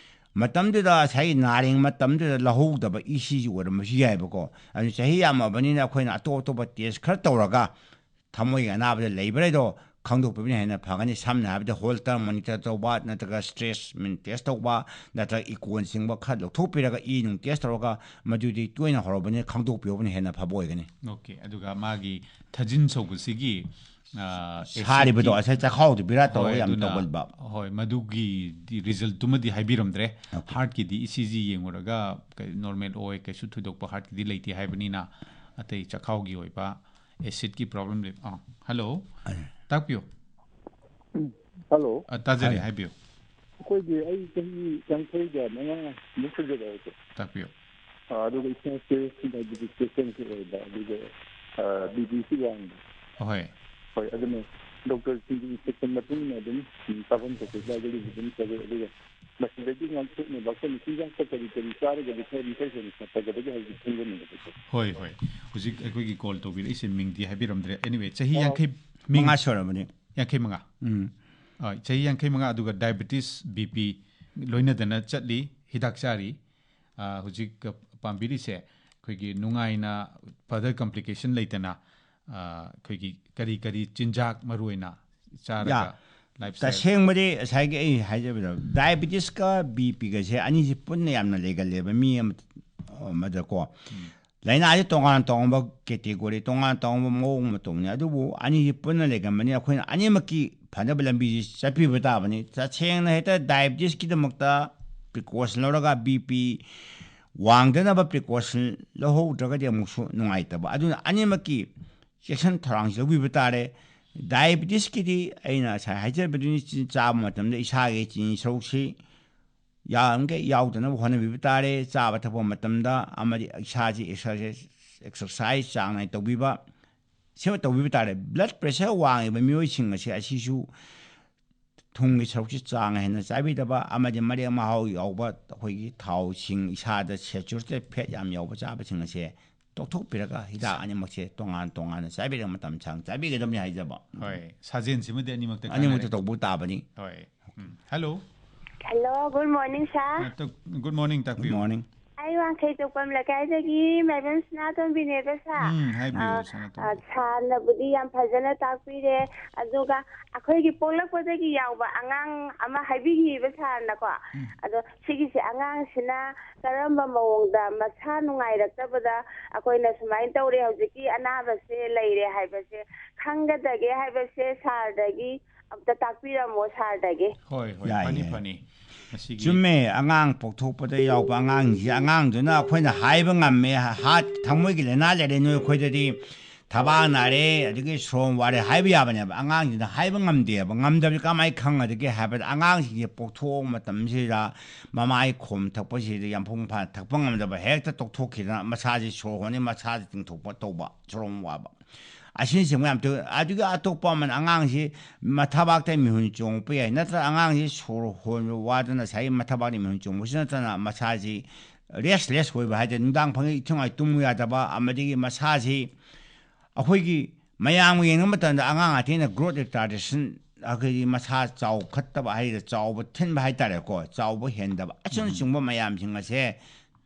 ꯃꯇꯝꯗꯨꯗ ꯉꯁꯥꯏꯒꯤ ꯅꯥꯔꯤꯉꯩ ꯃꯇꯝꯗꯨꯗ ꯂꯧꯍꯧꯗꯕ ꯏ ꯁꯤ ꯖꯤ ꯑꯣꯏꯔꯝꯕꯁꯨ ꯌꯥꯏꯑꯕꯀꯣ꯫ ꯑꯗꯨꯅ ꯆꯍꯤ ꯌꯥꯝꯃꯕꯅꯤꯅ ꯑꯩꯈꯣꯏꯅ ꯑꯇꯣꯞ ꯑꯇꯣꯞꯄ ꯇꯦꯁ ꯈꯔ ꯇꯧꯔꯒ ꯊꯃꯣꯏꯒꯤ ꯑꯅꯥꯕꯗ ꯂꯩꯕ꯭ꯔꯥ ꯍꯥꯏꯗꯣ ꯈꯪꯗꯣꯛꯄꯤꯕꯅ ꯍꯦꯟꯅ ꯐꯒꯅꯤ꯫ ꯁꯝꯅ ꯍꯥꯏꯔꯕꯗ ꯍꯣꯜꯇꯔ ꯃꯣꯅꯤꯇꯔ ꯇꯧꯕ, ꯅꯠꯇ꯭ꯔꯒ ꯁ꯭ꯇ꯭ꯔꯦꯁ ꯃꯤꯟ ꯇꯦꯁ ꯇꯧꯕ, ꯅꯠꯇ꯭ꯔꯒ ꯏꯀꯣꯟ ꯆꯤꯡꯕ ꯈꯔ ꯂꯧꯊꯣꯛꯄꯤꯔꯒ ꯏ ꯅꯨꯡ ꯇꯦꯁ ꯇꯧꯔꯒ ꯃꯗꯨꯗꯤ ꯇꯣꯏꯅ ꯍꯧꯔꯕꯅꯤꯅ ꯈꯪꯗꯣꯛꯄꯤꯍꯧꯕꯅ ꯍꯦꯟꯅ ꯐꯕ ꯑꯣꯏꯒꯅꯤ꯫ ꯑꯣꯀꯦ꯫ ꯑꯗꯨꯒ ꯃꯥꯒꯤ ꯊꯥꯖꯤꯟ ꯁꯧꯕꯁꯤꯒꯤ, ꯑ, ꯁꯥꯔꯤꯕꯗꯣ acidꯀꯤ ꯉꯁꯥꯏ ꯆꯈꯥꯎꯗꯨ ꯕꯦꯔꯥ ꯇꯧꯔꯒ ꯍꯣꯏ, ꯌꯥꯝ ꯑꯗꯨꯅ, ꯇꯧꯒꯟꯕ꯫ ꯍꯣꯏ, ꯃꯗꯨꯒꯤ ꯔꯤꯖꯜꯠꯇꯨꯃꯗꯤ ꯍꯥꯏꯕꯤꯔꯝꯗ꯭ꯔꯦ꯫ ꯑꯣꯀꯦ꯫ ꯍꯥꯔꯠꯀꯤꯗꯤ ꯏ ꯁꯤ ꯖꯤ ꯌꯦꯡꯉꯨꯔꯒ ꯀꯩ-, ꯅꯣꯔꯃꯦꯜ ꯑꯣꯏ, ꯀꯩꯁꯨ ꯊꯣꯏꯗꯣꯛꯄ ꯍꯥꯔꯠꯀꯤꯗꯤ ꯂꯩꯇꯦ ꯍꯥꯏꯕꯅꯤꯅ, ꯑꯇꯩ ꯆꯈꯥꯎꯒꯤ ꯑꯣꯏꯕ ꯑꯦꯁꯤꯠꯀꯤ ꯄ꯭ꯔꯣꯕ꯭ꯂꯦꯝ ꯂꯩ꯫ ꯑꯥ, ꯍꯜꯂꯣ꯫ ꯑ꯫ ꯇꯥꯛꯄꯤꯌꯨ꯫ ꯍꯜꯂꯣ꯫ ꯑ, ꯇꯥꯖꯔꯤ, ꯍꯜꯂꯣ꯫ ꯍꯥꯏꯕꯤꯌꯨ꯫ ꯑꯩꯈꯣꯏꯒꯤ, ꯑꯩ ꯆꯍꯤ ꯌꯥꯡꯈꯩꯒ ꯃꯉꯥꯃꯨꯛ ꯁꯨꯖꯜꯂꯛꯑꯦ꯫ ꯇꯥꯛꯄꯤꯌꯨ꯫ ꯑ, ꯑꯗꯨꯒ ꯏꯁꯥꯁꯦ ꯗꯥꯏꯕꯦꯇꯤꯁ ꯄꯦꯁꯦꯟꯁꯨ ꯑꯣꯏꯕ, ꯑꯗꯨꯒ, ꯑ, ꯕꯤ ꯄꯤꯁꯨ ꯋꯥꯡꯕ꯫ ꯑꯍꯣꯏ꯫ ꯍꯣꯏ, ꯑꯗꯨꯅ ꯗꯣꯛꯇꯔꯁꯤꯡꯒꯤ ꯏꯟꯁꯇ꯭ꯔꯛꯁꯟ ꯃꯇꯨꯡ ꯏꯟꯅ ꯑꯗꯨꯝ, ꯎꯝ, ꯆꯥꯐꯝ ꯊꯣꯛꯄ ꯍꯤꯗꯥꯛ ꯒꯨꯂꯤꯁꯨ ꯑꯗꯨꯝ ꯆꯥꯖꯩ꯫ ꯑꯗꯨꯒ ꯃꯁꯤꯗꯒꯤ ꯉꯥꯛꯊꯣꯛꯅꯕ ꯑꯩꯈꯣꯏꯅ ꯆꯤꯟꯖꯥꯛꯇ ꯀꯔꯤ ꯀꯔꯤ ꯆꯥꯔꯒꯗꯤ ꯈꯔ ꯃꯈꯩ ꯍꯦꯟꯅ ꯐꯒꯗꯒꯦ ꯍꯥꯏꯕꯗꯨ ꯈꯪꯖꯅꯤꯡꯕ꯫ ꯍꯣꯏ, ꯍꯣꯏ꯫ ꯍꯧꯖꯤꯛ ꯑꯩꯈꯣꯏꯒꯤ ꯀꯣꯜ ꯇꯧꯕꯤꯔꯛꯏꯁꯦ ꯃꯤꯡꯗꯤ ꯍꯥꯏꯕꯤꯔꯝꯗ꯭ꯔꯦ꯫ Anyway, ꯆꯍꯤ ꯑꯣ꯫ ꯌꯥꯡꯈꯩ, ꯃꯤꯡ ꯃꯉꯥ ꯁꯨꯔꯕꯅꯤ꯫ ꯌꯥꯡꯈꯩ ꯃꯉꯥ꯫ ꯎꯝ꯫ ꯑ, ꯆꯍꯤ ꯌꯥꯡꯈꯩ ꯃꯉꯥ, ꯑꯗꯨꯒ ꯗꯥꯏꯕꯦꯇꯤꯁ, ꯕꯤ ꯄꯤ ꯂꯣꯏꯅꯗꯅ ꯆꯠꯂꯤ, ꯍꯤꯗꯥꯛ ꯆꯥꯔꯤ꯫ ꯑ, ꯍꯧꯖꯤꯛ, ꯑ, ꯄꯥꯝꯕꯤꯔꯤꯁꯦ ꯑꯩꯈꯣꯏꯒꯤ ꯅꯨꯡꯉꯥꯏꯅ further complication ꯂꯩꯇꯅ, ꯑ, ꯑꯩꯈꯣꯏꯒꯤ ꯀꯔꯤ ꯀꯔꯤ ꯆꯤꯟꯖꯥꯛ ꯃꯔꯨꯑꯣꯏꯅ ꯆꯥꯔꯒ ꯌꯥ꯫ ꯇꯁꯦꯡꯕꯗꯤ ꯉꯁꯥꯏꯒꯤ ꯑꯩ ꯍꯥꯏꯖꯕꯗꯣ, ꯗꯥꯏꯕꯤꯇꯤꯁꯀ ꯕꯤ ꯄꯤꯒꯁꯦ ꯑꯅꯤꯁꯤ ꯄꯨꯟꯅ ꯌꯥꯝꯅ ꯂꯩꯒꯜꯂꯦꯕ ꯃꯤ ꯑꯃ ꯑꯃꯗꯀꯣ꯫ ꯂꯥꯏꯅꯥꯁꯦ ꯇꯣꯉꯥꯟ ꯇꯣꯉꯥꯟꯕ ꯀꯦꯇꯦꯒꯣꯔꯤ, ꯇꯣꯉꯥꯟ ꯇꯣꯉꯥꯟꯕ ꯃꯑꯣꯡ ꯃꯇꯧꯅꯤ꯫ ꯑꯗꯨꯕꯨ ꯑꯅꯤꯁꯤ ꯄꯨꯟꯅ ꯂꯩꯒꯟꯕꯅꯤ꯫ ꯑꯩꯈꯣꯏꯅ ꯑꯅꯤꯃꯛꯀꯤ ꯐꯅꯕ ꯂꯝꯕꯤꯁꯤ ꯆꯠꯄꯤꯕ ꯇꯥꯕꯅꯤ꯫ ꯇꯁꯦꯡꯅ ꯍꯦꯛꯇ ꯗꯥꯏꯕꯤꯇꯤꯁꯀꯤꯗꯃꯛꯇ ꯄ꯭ꯔꯤꯀꯣꯁꯟ ꯂꯧꯔꯒ ꯕꯤ ꯄꯤ ꯋꯥꯡꯗꯅꯕ ꯄ꯭ꯔꯤꯀꯣꯁꯟ ꯂꯧꯍꯧꯗ꯭ꯔꯒꯗꯤ ꯑꯃꯨꯛꯁꯨ ꯅꯨꯡꯉꯥꯏꯇꯕ꯫ ꯑꯗꯨꯅ ꯑꯅꯤꯃꯛꯀꯤ ꯆꯦꯛꯁꯤꯟ ꯊꯧꯔꯥꯡꯁꯤ ꯂꯧꯕꯤꯕ ꯇꯥꯔꯦ꯫ ꯗꯥꯏꯕꯤꯇꯤꯁꯀꯤꯗꯤ ꯑꯩꯅ ꯉꯁꯥꯏ ꯍꯥꯏꯖꯕꯗꯨꯅꯤ, ꯆꯤꯅꯤ ꯆꯥꯕ ꯃꯇꯝꯗ ꯏꯁꯥꯒꯤ ꯆꯤꯅꯤ ꯁꯔꯨꯛꯁꯤ ꯌꯥꯝꯈꯩ ꯌꯥꯎꯗꯅꯕ ꯍꯣꯠꯅꯕꯤꯕ ꯇꯥꯔꯦ꯫ ꯆꯥꯕ ꯊꯛꯄ ꯃꯇꯝꯗ ꯑꯃꯗꯤ ꯏꯁꯥꯁꯤ ꯑꯦꯛꯁꯔꯁꯥꯏꯁ, ꯑꯦꯛꯁꯔꯁꯥꯏꯁ ꯆꯥꯡ ꯅꯥꯏꯅ ꯇꯧꯕꯤꯕ, ꯁꯤꯃ ꯇꯧꯕꯤꯕ ꯇꯥꯔꯦ꯫ ꯕ꯭ꯂꯗ ꯄ꯭ꯔꯦꯁꯔ ꯋꯥꯡꯉꯤꯕ ꯃꯤꯑꯣꯏꯁꯤꯡ ꯑꯁꯤ, ꯑꯁꯤꯁꯨ ꯊꯨꯝꯒꯤ ꯁꯔꯨꯛꯁꯤ ꯆꯥꯡ ꯍꯦꯟꯅ ꯆꯥꯕꯤꯗꯕ ꯑꯃꯗꯤ ꯃꯔꯦꯛ ꯃꯍꯥꯎ ꯌꯥꯎꯕ ꯑꯩꯈꯣꯏꯒꯤ ꯊꯥꯎꯁꯤꯡ, ꯏꯁꯥꯗ ꯁꯦꯆꯨꯔꯦꯇꯦꯠ ꯐꯦꯠ ꯌꯥꯝ ꯌꯥꯎꯕ ꯆꯥꯕꯁꯤꯡ ꯑꯁꯦ ꯇꯣꯛꯊꯣꯛꯄꯤꯔꯒ ꯍꯤꯗꯥꯛ ꯑꯅꯤꯃꯛꯁꯦ ꯇꯣꯉꯥꯟ ꯇꯣꯉꯥꯟꯅ ꯆꯥꯕꯤꯔꯒ ꯃꯇꯝ ꯁꯥꯡ ꯆꯥꯕꯤꯒꯗꯕꯅꯤ ꯍꯥꯏꯖꯕ꯫ ꯍꯣꯏ, ꯁꯥꯖꯦꯟꯁꯤꯃꯗꯤ ꯑꯅꯤꯃꯛꯇ ꯑꯅꯤꯃꯛꯇ ꯀꯥꯟꯅꯔꯦ꯫ ꯇꯧꯕ ꯇꯥꯕꯅꯤ꯫ ꯍꯣꯏ꯫ ꯎꯝ꯫ ꯍꯜꯂꯣ꯫ ꯍꯜꯂꯣ, ꯒꯨꯗ ꯃꯣꯔꯅꯤꯡ, ꯁꯥꯔ꯫ ꯑ, ꯇ-, ꯒꯨꯗ ꯃꯣꯔꯅꯤꯡ, ꯒꯨꯗ ꯇꯥꯛꯄꯤꯌꯨ꯫ ꯃꯣꯔꯅꯤꯡ꯫ ꯑꯩ ꯋꯥꯡꯈꯩ ꯇꯣꯛꯄꯝ ꯂꯩꯀꯥꯏꯗꯒꯤ ꯃꯥꯏꯕꯝ ꯁꯅꯥꯇꯣꯝꯕꯤꯅꯦꯕ, ꯁꯥꯔ꯫ ꯎꯝ, ꯍꯥꯏꯕꯤꯌꯨ, ꯑ, ꯁꯅꯥꯇꯣꯝꯕꯤ꯫ ꯑ, ꯁꯥꯔꯅꯕꯨꯗꯤ ꯌꯥꯝ ꯐꯖꯅ ꯇꯥꯛꯄꯤꯔꯦ꯫ ꯑꯗꯨꯒ ꯑꯩꯈꯣꯏꯒꯤ ꯄꯣꯛꯂꯛꯄꯗꯒꯤ ꯌꯥꯎꯕ ꯑꯉꯥꯡ ꯑꯃ ꯍꯥꯏꯕꯤꯈꯤꯕ ꯁꯥꯔꯅꯀꯣ꯫ ꯎꯝ꯫ ꯑꯗꯣ ꯁꯤꯒꯤꯁꯦ ꯑꯉꯥꯡꯁꯤꯅ ꯀꯔꯝꯕ ꯃꯑꯣꯡꯗ ꯃꯁꯥ ꯅꯨꯡꯉꯥꯏꯔꯛꯇꯕꯗ ꯑꯩꯈꯣꯏꯅ ꯁꯨꯃꯥꯏꯅ ꯇꯧꯔꯦ, ꯍꯧꯖꯤꯛꯀꯤ ꯑꯅꯥꯕꯁꯦ ꯂꯩꯔꯦ ꯍꯥꯏꯕꯁꯦ ꯈꯪꯒꯗꯒꯦ ꯍꯥꯏꯕꯁꯦ ꯁꯥꯔꯗꯒꯤ ꯑꯝꯇ ꯇꯥꯛꯄꯤꯔꯝꯃꯣ, ꯁꯥꯔꯗꯒꯤ꯫ ꯍꯣꯏ, ꯍꯣꯏ, ꯌꯥꯏ, ꯐꯅꯤ, ꯌꯥꯏ꯫ ꯐꯅꯤ꯫ ꯃꯁꯤꯒꯤ ꯆꯨꯝꯃꯦ, ꯑꯉꯥꯡ ꯄꯣꯛꯊꯣꯛꯄꯗ ꯌꯥꯎꯕ ꯑꯉꯥꯡꯁꯤ, ꯑꯉꯥꯡꯗꯨꯅ ꯑꯩꯈꯣꯏꯅ ꯍꯥꯏꯕ ꯉꯝꯃꯦ, ꯍꯥꯔꯠ, ꯊꯃꯣꯏꯒꯤ ꯂꯥꯏꯅꯥ ꯂꯩꯔꯦ ꯅꯣꯏ ꯑꯩꯈꯣꯏꯗꯗꯤ, ꯊꯕꯥꯛ ꯅꯥꯔꯦ, ꯑꯗꯒꯤ ꯁꯣꯔ ꯋꯥꯔꯦ ꯍꯥꯏꯕ ꯌꯥꯕꯅꯦꯕ꯫ ꯑꯉꯥꯡꯁꯤꯅ ꯍꯥꯏꯕ ꯉꯝꯗꯦꯕ꯫ ꯉꯝꯗꯕꯁꯤ ꯀꯃꯥꯏꯅ ꯈꯪꯒꯗꯒꯦ ꯍꯥꯏꯕꯗ, ꯑꯉꯥꯡꯁꯤꯡꯁꯦ ꯄꯣꯛꯊꯣꯛꯄ ꯃꯇꯝꯁꯤꯗ ꯃꯃꯥꯏ ꯈꯣꯝ ꯊꯛꯄꯁꯤꯗ ꯌꯥꯝꯐꯨꯡ ꯐꯥꯅ ꯊꯛꯄ ꯉꯝꯗꯕ, ꯍꯦꯛꯇ ꯇꯣꯛꯊꯣꯛꯈꯤꯗꯅ ꯃꯁꯥꯁꯤ ꯁꯣꯔ ꯍꯣꯟꯅꯤ, ꯃꯁꯥꯁꯤ ꯇꯤꯡꯊꯣꯛꯄ ꯇꯧꯕ, ꯁꯣꯔ ꯍꯣꯟꯕ ꯋꯥꯕ꯫ ꯑꯁꯤꯅꯆꯤꯡꯕ ꯌꯥꯝ ꯇꯧꯏ꯫ ꯑꯗꯨꯒ ꯑꯇꯣꯞꯄ ꯑꯃꯅ ꯑꯉꯥꯡꯁꯤ ꯃꯊꯥꯕꯥꯛꯇ ꯃꯤꯍꯨꯟ ꯆꯣꯡꯉꯛꯄ ꯌꯥꯏ, ꯅꯠꯇ꯭ꯔꯒ ꯑꯉꯥꯡꯁꯤ ꯁꯣꯔ ꯍꯣꯟꯕ ꯋꯥꯗꯅ ꯉꯁꯥꯏꯒꯤ ꯃꯊꯥꯕꯥꯛꯇ ꯃꯤꯍꯨꯟ ꯆꯣꯡꯕꯁꯨ ꯅꯠꯇꯅ ꯃꯁꯥꯁꯤ ꯔꯦꯁꯂꯦꯁ ꯑꯣꯏꯕ ꯍꯥꯏꯇꯥꯔꯦ, ꯅꯨꯡꯗꯥꯡ ꯐꯪꯉꯤ ꯏꯊꯤꯅꯨꯡꯉꯥꯏ ꯇꯨꯝꯃꯨ ꯌꯥꯗꯕ, ꯑꯃꯗꯒꯤ ꯃꯁꯥꯁꯤ ꯑꯩꯈꯣꯏꯒꯤ ꯃꯌꯥꯝꯒ ꯌꯦꯡꯅꯕ ꯃꯇꯝꯗ ꯑꯉꯥꯡ ꯑꯇꯩꯅ ꯒ꯭ꯔꯣꯠ ꯔꯤꯇꯥꯔꯗꯦꯁꯟ, ꯑꯩꯈꯣꯏꯒꯤ ꯃꯁꯥ ꯆꯥꯎꯈꯠꯇꯕ ꯍꯥꯏꯗ, ꯆꯥꯎꯕ ꯊꯤꯟꯕ ꯍꯥꯏꯇꯥꯔꯦꯀꯣ, ꯆꯥꯎꯕ ꯍꯦꯟꯗꯕ ꯑꯁꯤꯅꯆꯤꯡꯕ ꯃꯌꯥꯝꯁꯤꯡ ꯑꯁꯦ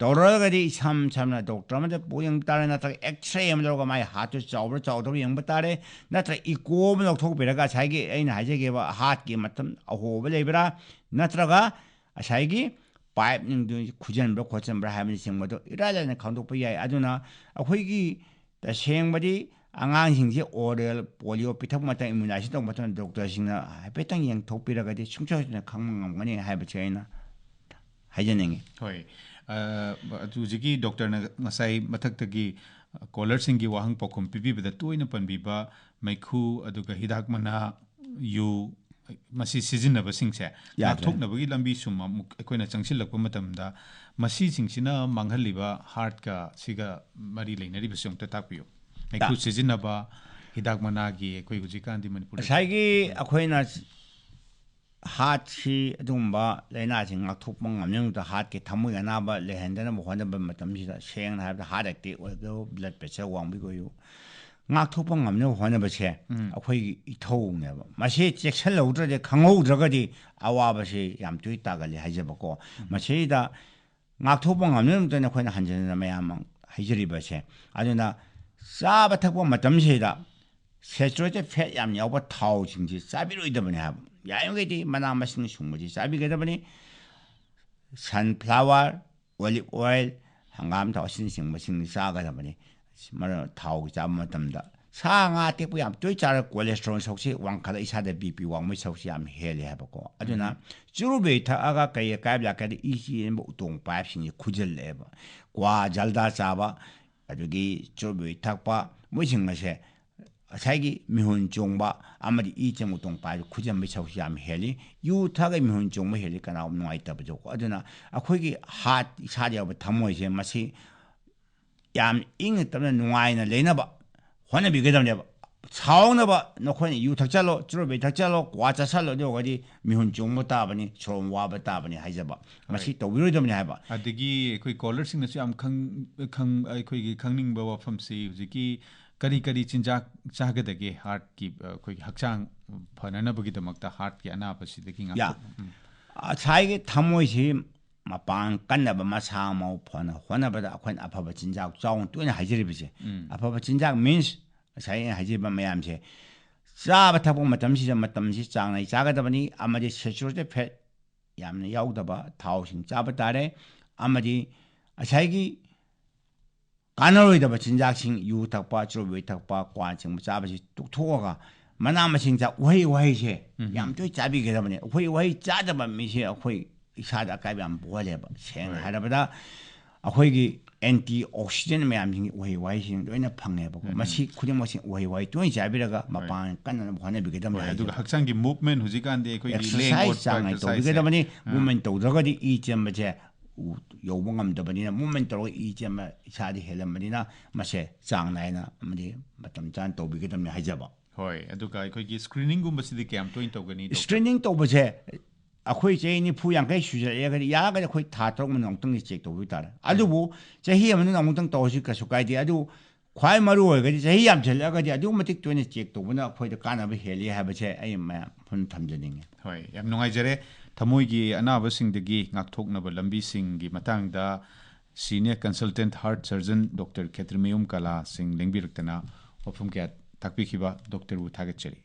ꯇꯧꯔꯒꯗꯤ ꯏꯁꯝ ꯁꯝꯅ ꯗꯣꯛꯇꯔ ꯑꯃꯗ ꯄꯨ ꯌꯦꯡꯕ ꯇꯥꯔꯦ, ꯅꯠꯇ꯭ꯔꯒ ꯑꯦꯛꯁꯔꯦ ꯑꯃ ꯂꯧꯔꯒ ꯃꯥꯒꯤ ꯍꯥꯔꯠꯇꯨ ꯆꯥꯎꯕ꯭ꯔꯥ ꯆꯥꯎꯗꯕ꯭ꯔꯥ ꯌꯦꯡꯕ ꯇꯥꯔꯦ, ꯅꯠꯇ꯭ꯔꯒ ꯏꯀꯣ ꯑꯃ ꯂꯧꯊꯣꯛꯄꯤꯔꯒ ꯉꯁꯥꯏꯒꯤ ꯑꯩꯅ ꯍꯥꯏꯖꯈꯤꯕ ꯍꯥꯔꯠꯀꯤ ꯃꯇꯝ ꯑꯍꯣꯕ ꯂꯩꯕ꯭ꯔꯥ, ꯅꯠꯇ꯭ꯔꯒ ꯉꯁꯥꯏꯒꯤ ꯄꯥꯏꯞ ꯅꯨꯡꯗꯨ ꯈꯨꯖꯟꯕ꯭ꯔꯥ ꯈꯣꯠꯆꯟꯕ꯭ꯔꯥ ꯍꯥꯏꯕꯅꯆꯤꯡꯕꯗꯣ ꯏꯔꯥꯏ ꯂꯥꯏꯅ ꯈꯪꯗꯣꯛꯄ ꯌꯥꯏ꯫ ꯑꯗꯨꯅ ꯑꯩꯈꯣꯏꯒꯤ ꯇꯁꯦꯡꯕꯗꯤ ꯑꯉꯥꯡꯁꯤꯡꯁꯦ ꯑꯣꯔꯦꯜ ꯄꯣꯂꯤꯑꯣ ꯄꯤꯊꯛꯄ ꯃꯇꯝ, ꯏꯃ꯭ꯌꯨꯅꯥꯏꯖꯦꯁꯟ ꯇꯧꯕ ꯃꯇꯝꯗ ꯗꯣꯛꯇꯔꯁꯤꯡꯅ ꯍꯥꯏꯐꯦꯠꯇꯪ ꯌꯦꯡꯊꯣꯛꯄꯤꯔꯒꯗꯤ ꯁꯨꯡꯁꯣꯏ ꯁꯣꯏꯗꯅ ꯈꯪꯕ ꯉꯝꯒꯅꯤ ꯍꯥꯏꯕꯁꯦ ꯑꯩꯅ ꯍꯥꯏꯖꯅꯤꯡꯉꯤ꯫ ꯍꯣꯏ꯫ ꯑ, ꯑꯗꯨ ꯍꯧꯖꯤꯛꯀꯤ ꯗꯣꯛꯇꯔꯅ ꯉꯁꯥꯏ ꯃꯊꯛꯇꯒꯤ ꯀꯣꯂꯔꯁꯤꯡꯒꯤ ꯋꯥꯍꯪ ꯄꯥꯎꯈꯨꯝ ꯄꯤꯕꯤꯕꯗ ꯇꯣꯏꯅ ꯄꯟꯕꯤꯕ ꯃꯩꯈꯨ, ꯑꯗꯨꯒ ꯍꯤꯗꯥꯛ ꯃꯅꯥ, ꯌꯨ, ꯃꯁꯤ ꯁꯤꯖꯤꯟꯅꯕꯁꯤꯡꯁꯦ ꯌꯥꯗ꯭ꯔꯦ꯫ ꯉꯥꯛꯊꯣꯛꯅꯕꯒꯤ ꯂꯝꯕꯤ ꯁꯨꯝ ꯑꯃꯨꯛ ꯑꯩꯈꯣꯏꯅ ꯆꯪꯁꯤꯜꯂꯛꯄ ꯃꯇꯝꯗ ꯃꯁꯤꯁꯤꯡꯁꯤꯅ ꯃꯥꯡꯍꯜꯂꯤꯕ ꯍꯥꯔꯠꯀ ꯁꯤꯒ ꯃꯔꯤ ꯂꯩꯅꯔꯤꯕꯁꯤ ꯑꯃꯨꯛꯇ ꯇꯥꯛꯄꯤꯌꯨ꯫ ꯃꯩꯈꯨ ꯁꯤꯖꯤꯟꯅꯕ, ꯍꯤꯗꯥꯛ ꯃꯅꯥꯒꯤ, ꯑꯩꯈꯣꯏ ꯍꯧꯖꯤꯛꯀꯥꯟꯗꯤ ꯃꯅꯤꯄꯨꯔꯗ ꯉꯁꯥꯏꯒꯤ ꯑꯩꯈꯣꯏꯅ ꯍꯥꯔꯠꯁꯤ ꯑꯗꯨꯒꯨꯝꯕ ꯂꯥꯏꯅꯥꯁꯤꯡ ꯉꯥꯛꯊꯣꯛꯄ ꯉꯝꯅꯕ, ꯍꯥꯔꯠꯀꯤ ꯊꯃꯣꯏ ꯑꯅꯥꯕ ꯂꯩꯍꯟꯗꯅꯕ ꯍꯣꯠꯅꯕ ꯃꯇꯝꯁꯤꯗ, ꯁꯦꯡꯅ ꯍꯥꯏꯔꯕꯗ ꯍꯥꯔꯠ ꯑꯦꯇꯦꯛ ꯑꯣꯏꯒꯦꯔꯣ, ꯕ꯭ꯂꯗ ꯄ꯭ꯔꯦꯁꯔ ꯋꯥꯡꯕꯒꯤ ꯑꯣꯏꯌꯨ, ꯉꯥꯛꯊꯣꯛꯄ ꯉꯝꯅꯕ ꯍꯣꯠꯅꯕꯁꯦ ꯎꯝ꯫ ꯑꯩꯈꯣꯏꯒꯤ ꯏꯊꯧꯅꯦꯕ꯫ ꯃꯁꯤ ꯆꯦꯛꯁꯤꯜꯍꯧꯗ꯭ꯔꯗꯤ, ꯈꯪꯍꯧꯗ꯭ꯔꯒꯗꯤ ꯑꯋꯥꯕꯁꯤ ꯌꯥꯝ ꯇꯣꯏ ꯇꯥꯒꯜꯂꯤ ꯍꯥꯏꯖꯕꯀꯣ꯫ ꯃꯁꯤꯗ ꯉꯥꯛꯊꯣꯛꯄ ꯉꯝꯅꯕꯗꯅ ꯑꯩꯈꯣꯏꯅ ꯍꯟꯖꯤꯟ ꯍꯟꯖꯤꯟ ꯃꯌꯥꯝ ꯑꯃ ꯍꯥꯏꯖꯔꯤꯕꯁꯦ꯫ ꯑꯗꯨꯅ ꯆꯥꯕ ꯊꯛꯄ ꯃꯇꯝꯁꯤꯗ ꯁꯦꯆꯨꯔꯦꯇꯦꯠ ꯐꯦꯠ ꯌꯥꯝ ꯌꯥꯎꯕ ꯊꯥꯎꯁꯤꯡꯁꯤ ꯆꯥꯕꯤꯔꯣꯏꯗꯕꯅꯤ ꯍꯥꯏꯕ꯫ ꯌꯥꯔꯤꯃꯈꯩꯗꯤ ꯃꯅꯥ ꯃꯁꯤꯡ ꯁꯨꯡꯕꯁꯤ ꯆꯥꯕꯤꯒꯗꯕꯅꯤ꯫ ꯁꯟꯐ꯭ꯂꯥꯋꯔ, ꯑꯣꯂꯤꯚ ꯑꯣꯏꯜ, ꯍꯪꯒꯥꯝ ꯊꯥꯎ ꯑꯁꯤꯅꯆꯤꯡꯕꯁꯤꯡꯁꯤ ꯆꯥꯒꯗꯕꯅꯤ꯫ ꯃꯔꯝ ꯊꯥꯎꯒꯤ ꯆꯥꯕ ꯃꯇꯝꯗ ꯁꯥ ꯉꯥ ꯑꯇꯦꯛꯄ ꯌꯥꯝ ꯇꯣꯏ ꯆꯥꯔꯒ ꯀꯣꯂꯦꯁꯇ꯭ꯔꯣꯜ ꯁꯔꯨꯛꯁꯤ ꯋꯥꯡꯈꯠꯂ ꯏꯁꯥꯗ ꯕꯤ ꯄꯤ ꯋꯥꯡꯕꯒꯤ ꯁꯔꯨꯛꯁꯤ ꯌꯥꯝ ꯍꯦꯜꯂꯦ ꯍꯥꯏꯕꯀꯣ꯫ ꯑꯗꯨꯅ ꯆꯨꯔꯨꯞ ꯕꯤꯔꯤ ꯊꯛꯑꯒ ꯀꯩ ꯑꯀꯥꯏꯕ ꯂꯥꯛꯀꯦ ꯍꯥꯏꯗꯤ ꯏ ꯆꯦꯟꯕ ꯎꯇꯣꯡ ꯄꯥꯏꯞꯁꯤꯡꯁꯤ ꯈꯨꯖꯤꯜꯂꯛꯑꯦꯕ꯫ ꯀ꯭ꯋꯥ, ꯖꯜꯗꯥ ꯆꯥꯕ, ꯑꯗꯨꯗꯒꯤ ꯆꯨꯔꯨꯞ ꯕꯤꯔꯤ ꯊꯛꯄ, ꯃꯣꯏꯁꯤꯡ ꯑꯁꯦ ꯉꯁꯥꯏꯒꯤ ꯃꯤꯍꯨꯟ ꯆꯣꯡꯕ ꯑꯃꯗꯤ ꯏ ꯆꯦꯟꯕ ꯎꯇꯣꯡ ꯄꯥꯏꯞꯁꯤ ꯈꯨꯖꯤꯟꯕꯒꯤ ꯁꯔꯨꯛꯁꯤ ꯌꯥꯝ ꯍꯦꯜꯂꯤ꯫ ꯌꯨ ꯊꯛꯑꯒ ꯃꯤꯍꯨꯟ ꯆꯣꯡꯕ ꯍꯦꯜꯂꯤ, ꯀꯅꯥꯒꯨꯝꯕ ꯅꯨꯡꯉꯥꯏꯇꯕꯁꯨꯀꯣ꯫ ꯑꯗꯨꯅ ꯑꯩꯈꯣꯏꯒꯤ ꯍꯥꯔꯠ, ꯏꯁꯥꯗ ꯌꯥꯎꯕ ꯊꯃꯣꯏꯁꯦ, ꯃꯁꯤ ꯌꯥꯝ ꯏꯪꯅ ꯇꯞꯅ ꯅꯨꯡꯉꯥꯏꯅ ꯂꯩꯅꯕ ꯍꯣꯠꯅꯕꯤꯒꯗꯕꯅꯦꯕ꯫ ꯁꯥꯎꯅꯕ ꯅꯈꯣꯏꯅ ꯌꯨ ꯊꯛꯆꯜꯂꯣ, ꯆꯨꯔꯨꯞ ꯕꯤꯔꯤ ꯊꯛꯆꯜꯂꯣ, ꯀ꯭ꯋꯥ ꯆꯥꯁꯜꯂꯣ, ꯑꯗꯨ ꯑꯣꯏꯔꯒꯗꯤ ꯃꯤꯍꯨꯟ ꯆꯣꯡꯕ ꯇꯥꯕꯅꯤ, ꯁꯣꯔ ꯋꯥꯕ ꯇꯥꯕꯅꯤ ꯍꯥꯏꯖꯕ꯫ ꯃꯁꯤ ꯇꯧꯕꯤꯔꯣꯏꯗꯕꯅꯤ ꯍꯥꯏꯕ꯫ ꯑꯗꯒꯤ ꯑꯩꯈꯣꯏ ꯀꯣꯂꯔꯁꯤꯡꯅꯁꯨ ꯌꯥꯝ ꯈꯪ-, ꯈꯪ-, ꯑꯩꯈꯣꯏꯒꯤ ꯈꯪꯅꯤꯡꯕ ꯋꯥꯐꯝꯁꯤ ꯍꯧꯖꯤꯛꯀꯤ ꯀꯔꯤ ꯀꯔꯤ ꯆꯤꯟꯖꯥꯛ ꯆꯥꯒꯗꯒꯦ ꯍꯥꯔꯠꯀꯤ, ꯑ, ꯑꯩꯈꯣꯏꯒꯤ ꯍꯛꯆꯥꯡ ꯐꯅꯅꯕꯒꯤꯗꯃꯛꯇ ꯍꯥꯔꯠꯀꯤ ꯑꯅꯥꯕꯁꯤꯗꯒꯤ ꯌꯥ꯫ ꯉꯥꯛꯊꯣꯛ-, ꯎꯝ꯫ ꯉꯁꯥꯏꯒꯤ ꯊꯃꯣꯏꯁꯤ ꯃꯄꯥꯡ ꯀꯟꯅꯕ ꯃꯁꯥ ꯃꯎ ꯐꯅ ꯍꯣꯠꯅꯕꯗ ꯑꯩꯈꯣꯏꯅ ꯑꯐꯕ ꯆꯤꯟꯖꯥꯛ ꯆꯥꯎꯅ ꯇꯣꯏꯅ ꯍꯥꯏꯖꯔꯤꯕꯁꯦ꯫ ꯎꯝ꯫ ꯑꯐꯕ ꯆꯤꯟꯖꯥꯛ means ꯉꯁꯥꯏ ꯑꯩꯅ ꯍꯥꯏꯖꯔꯤꯕ ꯃꯌꯥꯝꯁꯦ, ꯆꯥꯕ ꯊꯛꯄ ꯃꯇꯝꯁꯤꯗ ꯃꯇꯝꯁꯤ ꯆꯥꯡ ꯅꯥꯏ ꯆꯥꯒꯗꯕꯅꯤ, ꯑꯃꯗꯤ saturated fat ꯌꯥꯝꯅ ꯌꯥꯎꯗꯕ ꯊꯥꯎꯁꯤꯡ ꯆꯥꯕ ꯇꯥꯔꯦ, ꯑꯃꯗꯤ ꯉꯁꯥꯏꯒꯤ ꯀꯥꯟꯅꯔꯣꯏꯗꯕ ꯆꯤꯟꯖꯥꯛꯁꯤꯡ, ꯌꯨ ꯊꯛꯄ, ꯆꯨꯔꯨꯞ ꯕꯤꯔꯤ ꯊꯛꯄ, ꯀ꯭ꯋꯥꯅꯆꯤꯡꯕ ꯆꯥꯕꯁꯤ ꯇꯣꯛꯊꯣꯛꯑꯒ, ꯃꯅꯥ ꯃꯁꯤꯡ ꯆꯥ, ꯎꯍꯩ ꯋꯥꯍꯩꯁꯦ ꯎꯝ꯫ ꯌꯥꯝ ꯇꯣꯏꯅ ꯆꯥꯕꯤꯒꯗꯕꯅꯤ꯫ ꯎꯍꯩ ꯋꯥꯍꯩ ꯆꯥꯗꯕ ꯃꯤꯁꯦ ꯑꯩꯈꯣꯏ ꯏꯁꯥꯗ ꯑꯀꯥꯏꯕ ꯌꯥꯝ ꯄꯣꯛꯍꯜꯂꯦꯕ꯫ ꯁꯦꯡꯅ ꯍꯣꯏ꯫ ꯍꯥꯏꯔꯕꯗ, ꯑꯩꯈꯣꯏꯒꯤ antioxidant ꯃꯌꯥꯝꯁꯤꯡ ꯎꯍꯩ ꯋꯥꯍꯩꯁꯤꯡ ꯂꯣꯏꯅ ꯐꯪꯉꯦꯕꯀꯣ꯫ ꯎꯝ꯫ ꯃꯁꯤ ꯈꯨꯗꯤꯡꯃꯛꯁꯤ ꯎꯍꯩ ꯋꯥꯍꯩ ꯇꯣꯏꯅ ꯆꯥꯕꯤꯔꯒ ꯍꯣꯏ꯫ ꯃꯄꯥꯡꯒꯜ ꯀꯟꯅꯅꯕ ꯍꯣꯠꯅꯕꯤꯒꯗꯕꯅꯤ ꯍꯣꯏ, ꯍꯥꯏꯖꯕ꯫ ꯑꯗꯨꯒ ꯍꯛꯆꯥꯡꯒꯤ movement ꯍꯧꯖꯤꯛꯀꯥꯟꯗꯤ ꯑꯩꯈꯣꯏꯒꯤ ꯂꯦꯡ exercise ꯑꯣꯠꯄ ꯆꯥꯡ ꯅꯥꯏ exercise ꯁꯦ꯫ ꯇꯧꯕꯤꯒꯗꯕꯅꯤ꯫ ꯑꯥ꯫ Movement ꯇꯧꯗ꯭ꯔꯒꯗꯤ ꯏ ꯆꯦꯟꯕꯁꯦ ꯎ-, ꯌꯧꯕ ꯉꯝꯗꯕꯅꯤꯅ, movement ꯇꯧꯔꯒ ꯏ ꯆꯦꯟꯕ ꯏꯁꯥꯗ ꯍꯦꯜꯂꯝꯕꯅꯤꯅ ꯃꯁꯦ ꯆꯥꯡ ꯅꯥꯏꯅ ꯑꯃꯗꯤ ꯃꯇꯝ ꯆꯥꯅ ꯇꯧꯕꯤꯒꯗꯕꯅꯤ ꯍꯥꯏꯖꯕ꯫ ꯍꯣꯏ, ꯑꯗꯨꯒ ꯑꯩꯈꯣꯏꯒꯤ screening ꯒꯨꯝꯕꯁꯤꯗꯤ ꯀꯌꯥꯝ ꯇꯣꯏꯅ ꯇꯧꯒꯅꯤ, doctor? Screening ꯇꯧꯕꯁꯦ ꯑꯩꯈꯣꯏ ꯆꯍꯤ ꯅꯤꯐꯨ ꯌꯥꯡꯈꯩ ꯁꯨꯖꯜꯂꯛꯑꯒꯗꯤ ꯌꯥꯔꯒꯗꯤ ꯑꯩꯈꯣꯏ ꯊꯥ ꯇꯔꯨꯛ ꯃꯅꯨꯡꯗ ꯑꯃꯨꯛꯇꯪꯗꯤ check ꯇꯧꯕꯤꯕ ꯇꯥꯔꯦ꯫ ꯎꯝ꯫ ꯑꯗꯨꯕꯨ ꯆꯍꯤ ꯑꯃ ꯃꯅꯨꯡꯗ ꯑꯃꯨꯛꯇꯪ ꯇꯧꯔꯁꯨ ꯀꯩꯁꯨ ꯀꯥꯏꯗꯦ꯫ ꯑꯗꯨ ꯈ꯭ꯋꯥꯏ ꯃꯔꯨ ꯑꯣꯏꯔꯒꯗꯤ ꯆꯍꯤ ꯌꯥꯝꯁꯤꯜꯂꯛꯑꯒꯗꯤ ꯑꯗꯨꯛꯀꯤ ꯃꯇꯤꯛ ꯇꯣꯏꯅ check ꯇꯧꯕꯅ ꯑꯩꯈꯣꯏꯗ ꯀꯥꯟꯅꯕ ꯍꯦꯜꯂꯤ ꯍꯥꯏꯕꯁꯦ ꯑꯩ ꯃꯌꯥꯝ ꯃꯐꯝ ꯊꯝꯖꯅꯤꯡꯉꯤ꯫ ꯍꯣꯏ, ꯌꯥꯝ ꯅꯨꯡꯉꯥꯏꯖꯔꯦ꯫ ꯊꯃꯣꯏꯒꯤ ꯑꯅꯥꯕꯁꯤꯡꯗꯒꯤ ꯉꯥꯛꯊꯣꯛꯅꯕ ꯂꯝꯕꯤꯁꯤꯡꯒꯤ ꯃꯇꯥꯡꯗ senior consultant heart surgeon doctor ꯈꯦꯇ꯭ꯔꯤꯃꯌꯨꯝ ꯀꯂꯥ ꯁꯤꯡ ꯂꯦꯡꯕꯤꯔꯛꯇꯅ ꯋꯥꯐꯝ ꯀꯌꯥ ꯇꯥꯛꯄꯤꯈꯤꯕ doctor ꯕꯨ ꯊꯥꯒꯠꯆꯔꯤ꯫